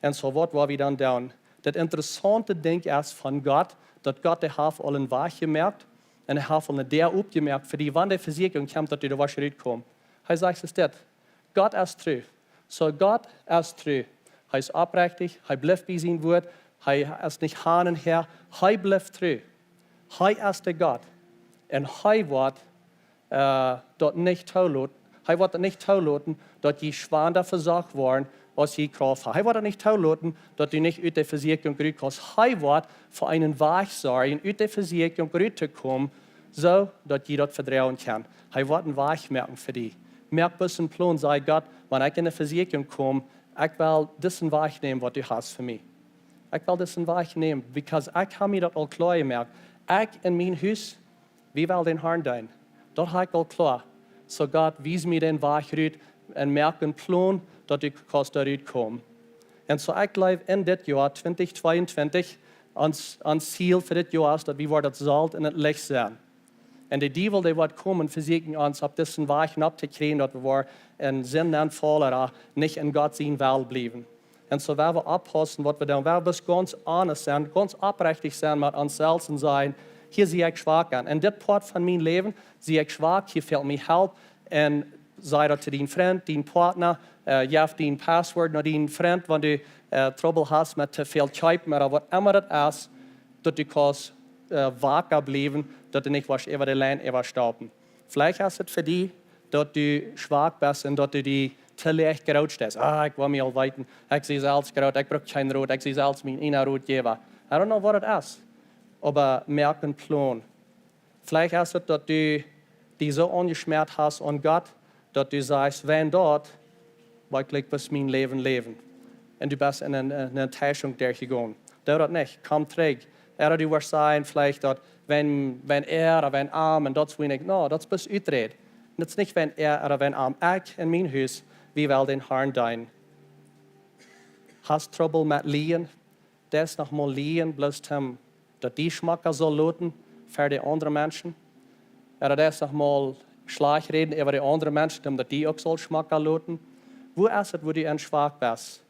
un soo waut woa wie dan doonen? Daut interessaunte Dinkj es von Gott, daut Gott, dee haft aul een Wajch jemoakt un hee haft aul eene Däa opjemoakt fa die, wan de Vesieekjunk kjemt, daut du doa woascht rutkomen. Hee sajcht, es dit: Gott es tru. Soo, Gott es tru. Hee es oprechtich, hee blift bie sien Wuat, hee es nich han un häa, hee blift tru. Hee es de Gott. Un hee woat, äh, daut nich toloten. Hee woat daut nich toloten, daut jie schwanda vesocht woaren, aus jie Krauft haben. Hee woat daut nich toloten, daut du nich ut de Vesieekjunk rutkommst. Hee woat fa eenen Wajch sorjen, ut de Vesieekjunk ruttokomen, soo daut jie daut vedroagen kjennen. Hee woat een Wajch moaken fa die. Moak bloos een Plon, saj: Gott, wan ekj en de Vesieekjunk kom, ekj well disen Wajch nämen, waut du hast fa mie. Ekj well disen Wajch nämen, because ekj hab mie daut aul kloa jemoakt. Ekj un mien Hus, wie wellen dän Harn deenen. Daut hab ekj aul kloa. Soo, Gott, wies mie dän Wajch rut un moak een Plon, daut ekj kaun doa rutkomen. Un soo, ekj jleew, en dit Joa twintich tweeuntwintich, ons, ons Ziel fa dit Joa es, daut wie woaren daut Solt un daut Licht sennen. Un de Diewel, dee woat komen, vesieekjen ons opp disen Wajch opptokjrieen, daut wie woaren en Sind nenfaulen, nich en Gott sien Wellen bliewen. Un soo woa wie oppaussen, waut wie doonen. Woa wie gaunz honest sennen, gaunz oprechtich sennen met ons selfst un sajen: Hia sie ekj schwak aun. En dit Poat von mien Läwen sie ekj schwak, hia fält mie Help. Un saj daut to dien Frint, dien Partner, äh, jeff dien Passwort no dien Frint, wan du, äh, Trubbel hast met too väl kjeepen, ooda waut emma daut es, daut du kaust, äh, waka bliewen, daut du nich woascht äwa de Lien äwastaupen. Veleicht es et fa die, daut du schwak best un daut du die too leicht groot stellst. Ah, ekj well mie aul weeten, ekj sie selfst groot, ekj bruck kjeen Rot, ekj sie selfst mien eena Rotjäwa. I don't know waut et es, oba moak een Plon. Veleicht es et, daut du die soo aunjeschmäat hast aun Gott, daut du sajchst: Wan daut, woa ekj jlikj bat mien Läwen läwen. Un du best en eene, eene Tieschung derchjegonen. Doo daut nich, komm trigj. Ooda du woascht sajen veleicht daut: Wan, wan äa ooda wan am, un daut es wua ekj, no, daut es bloos Uträd. Daut es nich wan äa ooda wan am. Ekj un mien Hus, wie wellen dän Harn deenen. Hast Trubbel met Liejen? Deist noch mol liejen, bloos om daut die schmocka saul loten ver de aundre Menschen? Ooda deist noch mol schlajcht räden äwa de aundre Menschen, om daut die uk saul schmocka loten? Wua es et, wua du en schwak best?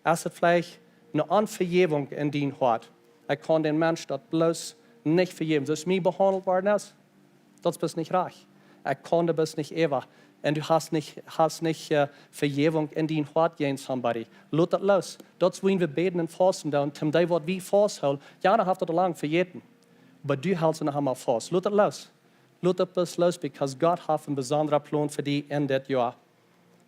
Es et veleicht eene Onvejäwunk en dien Hoat? Ekj kaun dän Mensch daut bloos nich vejäwen, soo aus mie behaundelt worden es. Daut es bloos nich rajcht. Ekj kaun doa bloos nich äwa. Un du hast nich, hast nich, äh, Vejäwunk en dien Hoat jäajen somebody. Lot daut loos. Daut es wuarom wie bäden un fausten doonen, om dee waut wie fausthoolen. Jana haft daut aul lang vejäten. Oba du hältst noch emma faust. Lot daut loos. Lot daut bloos loos, because Gott haft een besondra Plon fa die en dit Joa.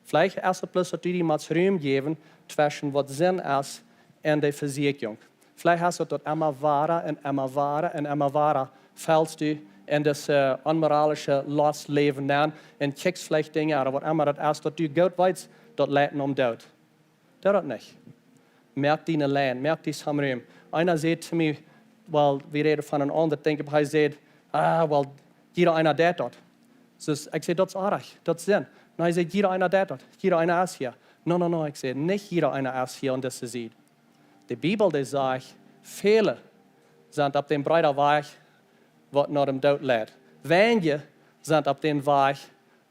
Veleicht es et bloos, daut du die motst Rum jäwen tweschen waut Sind es un de Vesieekjunk. Veleicht es et, daut emma wada un emma wada un emma wada fällst du en dise, äh, onmoralische Lost läwen nenn un kjikjst veleicht Dinja ooda waut emma daut es, daut du goot weetst, daut leit nom Doot. Doo daut nich. Moak diene Lien, moak die some Rum. Eena säd to mie, well, wie räden von een aundret Dinkj, oba hee säd: Ah, well, jieda eena deit daut. Soo, ekj säd: Daut es oajch, daut es Sind. Un hee säd: Jieda eena deit daut, jieda eena es hia. No, no, no, ekj säd: Nich jieda eena es hia aun dise Sied. De Bibel, dee sajcht: Väle sent opp dän breeden Wajch, waut no dän Doot leit. Weinje sent opp dän Wajch,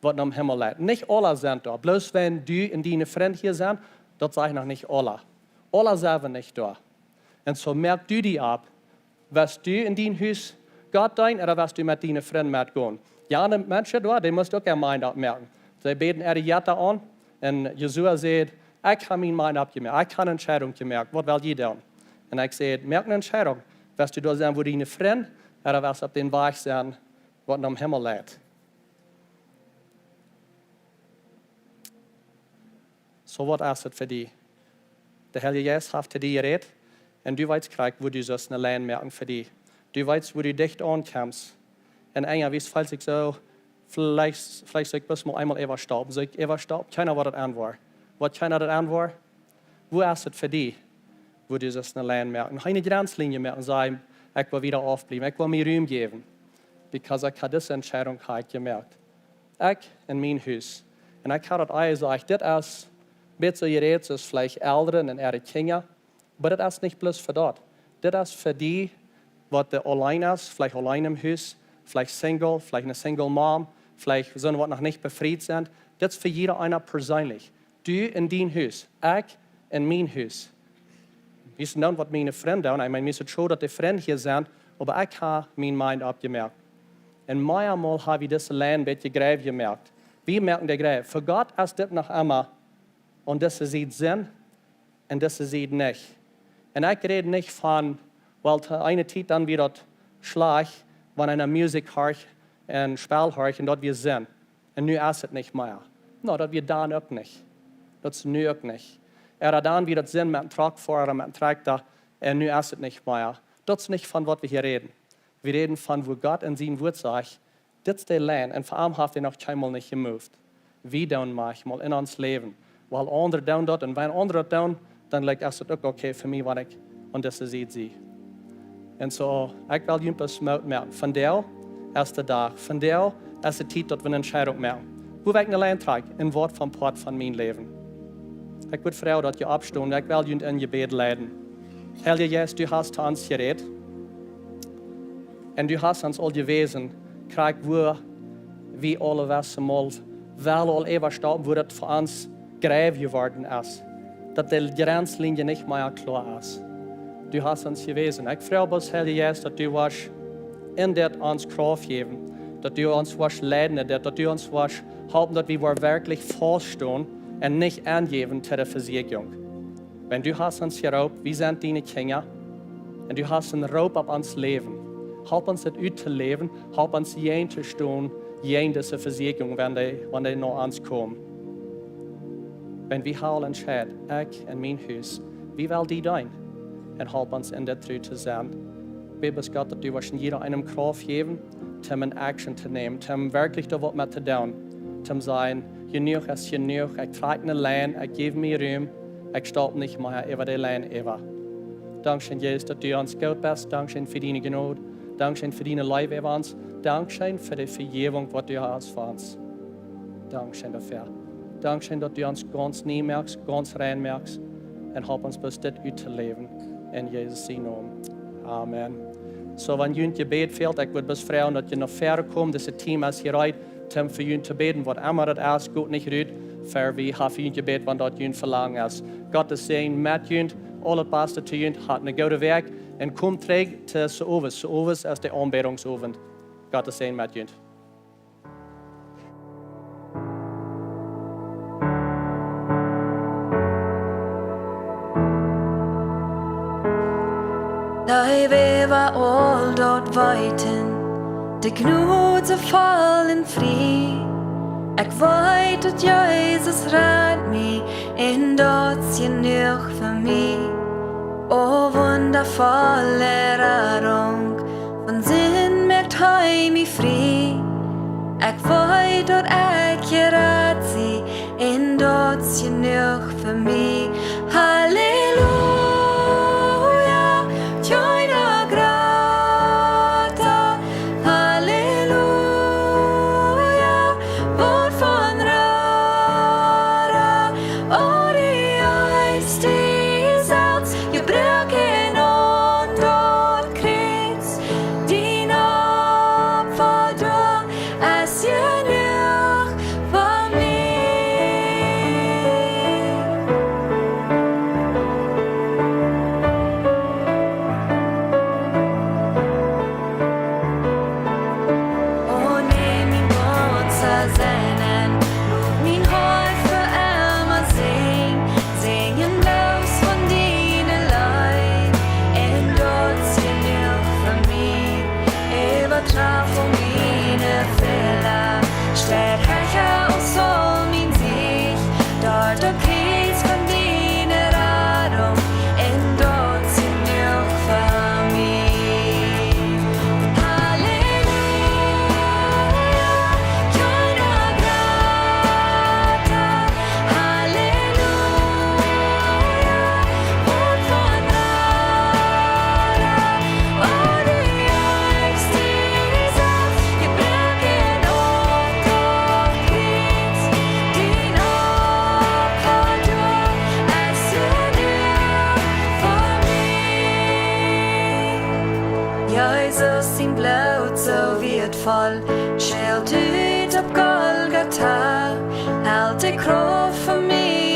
waut nom Himmel leit. Nich aula sent doa. Bloos wan du un diene Frind hia sent, daut sajcht noch nich aula. Aula sent wie nich doa. Un soo moak du die opp, west du en dien Hus Gott deenen ooda west du met diene Frind metgonen? Jana Menschen doa, dee must uk äa mind oppmoaken. See bäden äare Jetta aun un Josua säd: Ekj hab mien mind oppjemoakt, ekj hab eene Entscheidunk jemoakt, waut well jie doonen? Un ekj säd: Moak eene Entscheidunk. West du doa sennen, wua diene Frind, ooda west opp dän Wajch sennen, waut nom Himmel leit? Soo, waut es et fa die? De Heilje Jeist haft to die jerät un du weetst krakjt, wua du sust eene Lien moaken fa die. Du weetst, wua du dicht aunkjemst. Un eena, woo fält sikj soo, veleicht, veleicht saul ekj bloos mol eemol äwastaupen. Saul ekj äwastaupen? Kjeena woat daut enwoaren. Woat kjeena daut enwoaren? Wua es et fa die, wua du sust eene Lien moaken? Eene Jrenzlinie moaken, sajen: Ekj well wieda aufbliewen, ekj well mie Rum jäwen. Because ekj hab dise Entscheidunk hab ekj jemoakt. Ekj un mien Hus. Un ekj hab daut aul jesajcht, dit es, bät soo jerät es veleicht Elren un äare Kjinja, oba dit es nich bloos fa daut. Dit es fa die, waut de auleen es, veleicht auleen em Hus, veleicht single, veleicht eene single mom, veleicht soone waut noch nich befriet sent. Dit es fa jieda eena perseenlich. Du en dien Hus, ekj en mien Hus. Wie sent dan waut miene Frind doonen? Ekj meen, mie es et schod daut de Frind hia sent, oba ekj hab mien mind oppjemoakt. Un meamol hab wie dise Lien een bät jreif jemoakt. Wie moaken dee jreif. Fa Gott es dit noch emma aun dise Sied Sind un dise Sied nich. Un ekj räd nich von, well, to eene Tiet dan wia daut schlajcht, wan eena Musikj horcht un Spell horcht un daut wia Sind. Un nu es et nich mea. No, daut wia dan uk nich. Daut es nu uk nich. Ea dan wia daut Sind met een Truck foaren, met een Trakta, un nu es et nich mea. Daut es nich von waut wie hia räden. Wie räden von woo Gott en sien Wuat sajcht, dit es de Lien, un fa am haft hee noch kjeenmol nich jemoved. Wie doonen maunchmol en ons Läwen. Wiels aundre doonen daut, un wan aundre daut doonen, dan, like, es et uk okay fa mie, wan ekj aun dise Sied sie. Un soo, ekj well junt bloos Moot moaken. Vondoag es de Dach. Vondoag es de Tiet daut wie eene Entscheidunk moaken. Woo well ekj nu Lien trakjen? En waut fa een Poat von mien Läwen? Ekj wudd froagen daut jie oppstonen, ekj well junt en Jebäd leiden. Heilja Jeist, du hast to ons jerät. Un du hast ons aul jewäsen, krakjt woo wie aule wesse mol, well aul äwa stoppen, woo daut fa ons jreif jeworden es. Daut de Grenzlinie nich mea kloa es. Du hast ons jewäsen. Ekj froag bloos, Heilja Jeist, daut du woascht en dit ons Krauft jäwen, daut du ons woascht leiden en dit, daut du ons woascht halpen, daut wie woaren werkjlich faust stonen un nich aunjäwen to de Vesieekjunk. Wan du hast ons jeroopt, wie sent diene Kjinja, un du hast een Roop opp ons Läwen. Halp ons daut uttoläwen, halp ons jäajen to stonen, jäajen dise Vesieekjunk, wan dee, wan dee no ons kjemt. Wan wie haben entscheiden, ekj un mien Hus, wie well die deenen. Un halp ons en dit tru to sennen. Bäd bloos Gott, daut du woascht en jieda eenem Krauft jäwen, om een action to nämen, om werkjlich doa waut met to doonen, om to sajen, jenuach es jenuach, ekj trakj ne Lien, ekj jäw mie Rum, ekj stap nich mea äwa de Lien äwa. Dankscheen, Jesus, daut du ons goot best. Dankscheen fa diene Jnod. Dankscheen fa diene Leew äwa ons. Dankscheen fa de Vejäwunk, waut du hast fa ons. Dankscheen doafäa. Dankscheen, daut du ons gaunz nie moakst, gaunz rein moakst. Un halp ons bloos dit uttoläwen. En Jesus sienen Nomen. Amen. Soo, wan junt Jebäd fält, ekj wudd bloos froagen, daut jie no väaren komen. Dit Team es hia reed, om fa junt to bäden, waut emma daut es, goot nich rut, ver wie haben fa junt jebät, wan daut jun Velangen es. Gottes Säajen met junt, aulet Baste to junt, hat ne goode Wäakj un komt trigj to Sowes. Sowes es de Aunbädungsowent. Gottes Säajen met junt. Dee wäa aul daut weeten, de Jnod soo voll un frie. Ekj weet, daut Jesus rat mie, un daut es jenuach fa mie. O wundavolle Radunk, von Sind moakt hee mie frie. Ekj weet, daut ekj jerat sie, un daut es jenuach fa mie. Halleluja, Jehovah Jireh. Halleluja, waut von Rara, o dee eist die selfst, jebroaken aun daut Kjriez, dien Opfa doa es jenuach fa mie. Jesus sien Bloot soo wieetvoll, schelt ut opp Golgata, helt de Krauft fa mie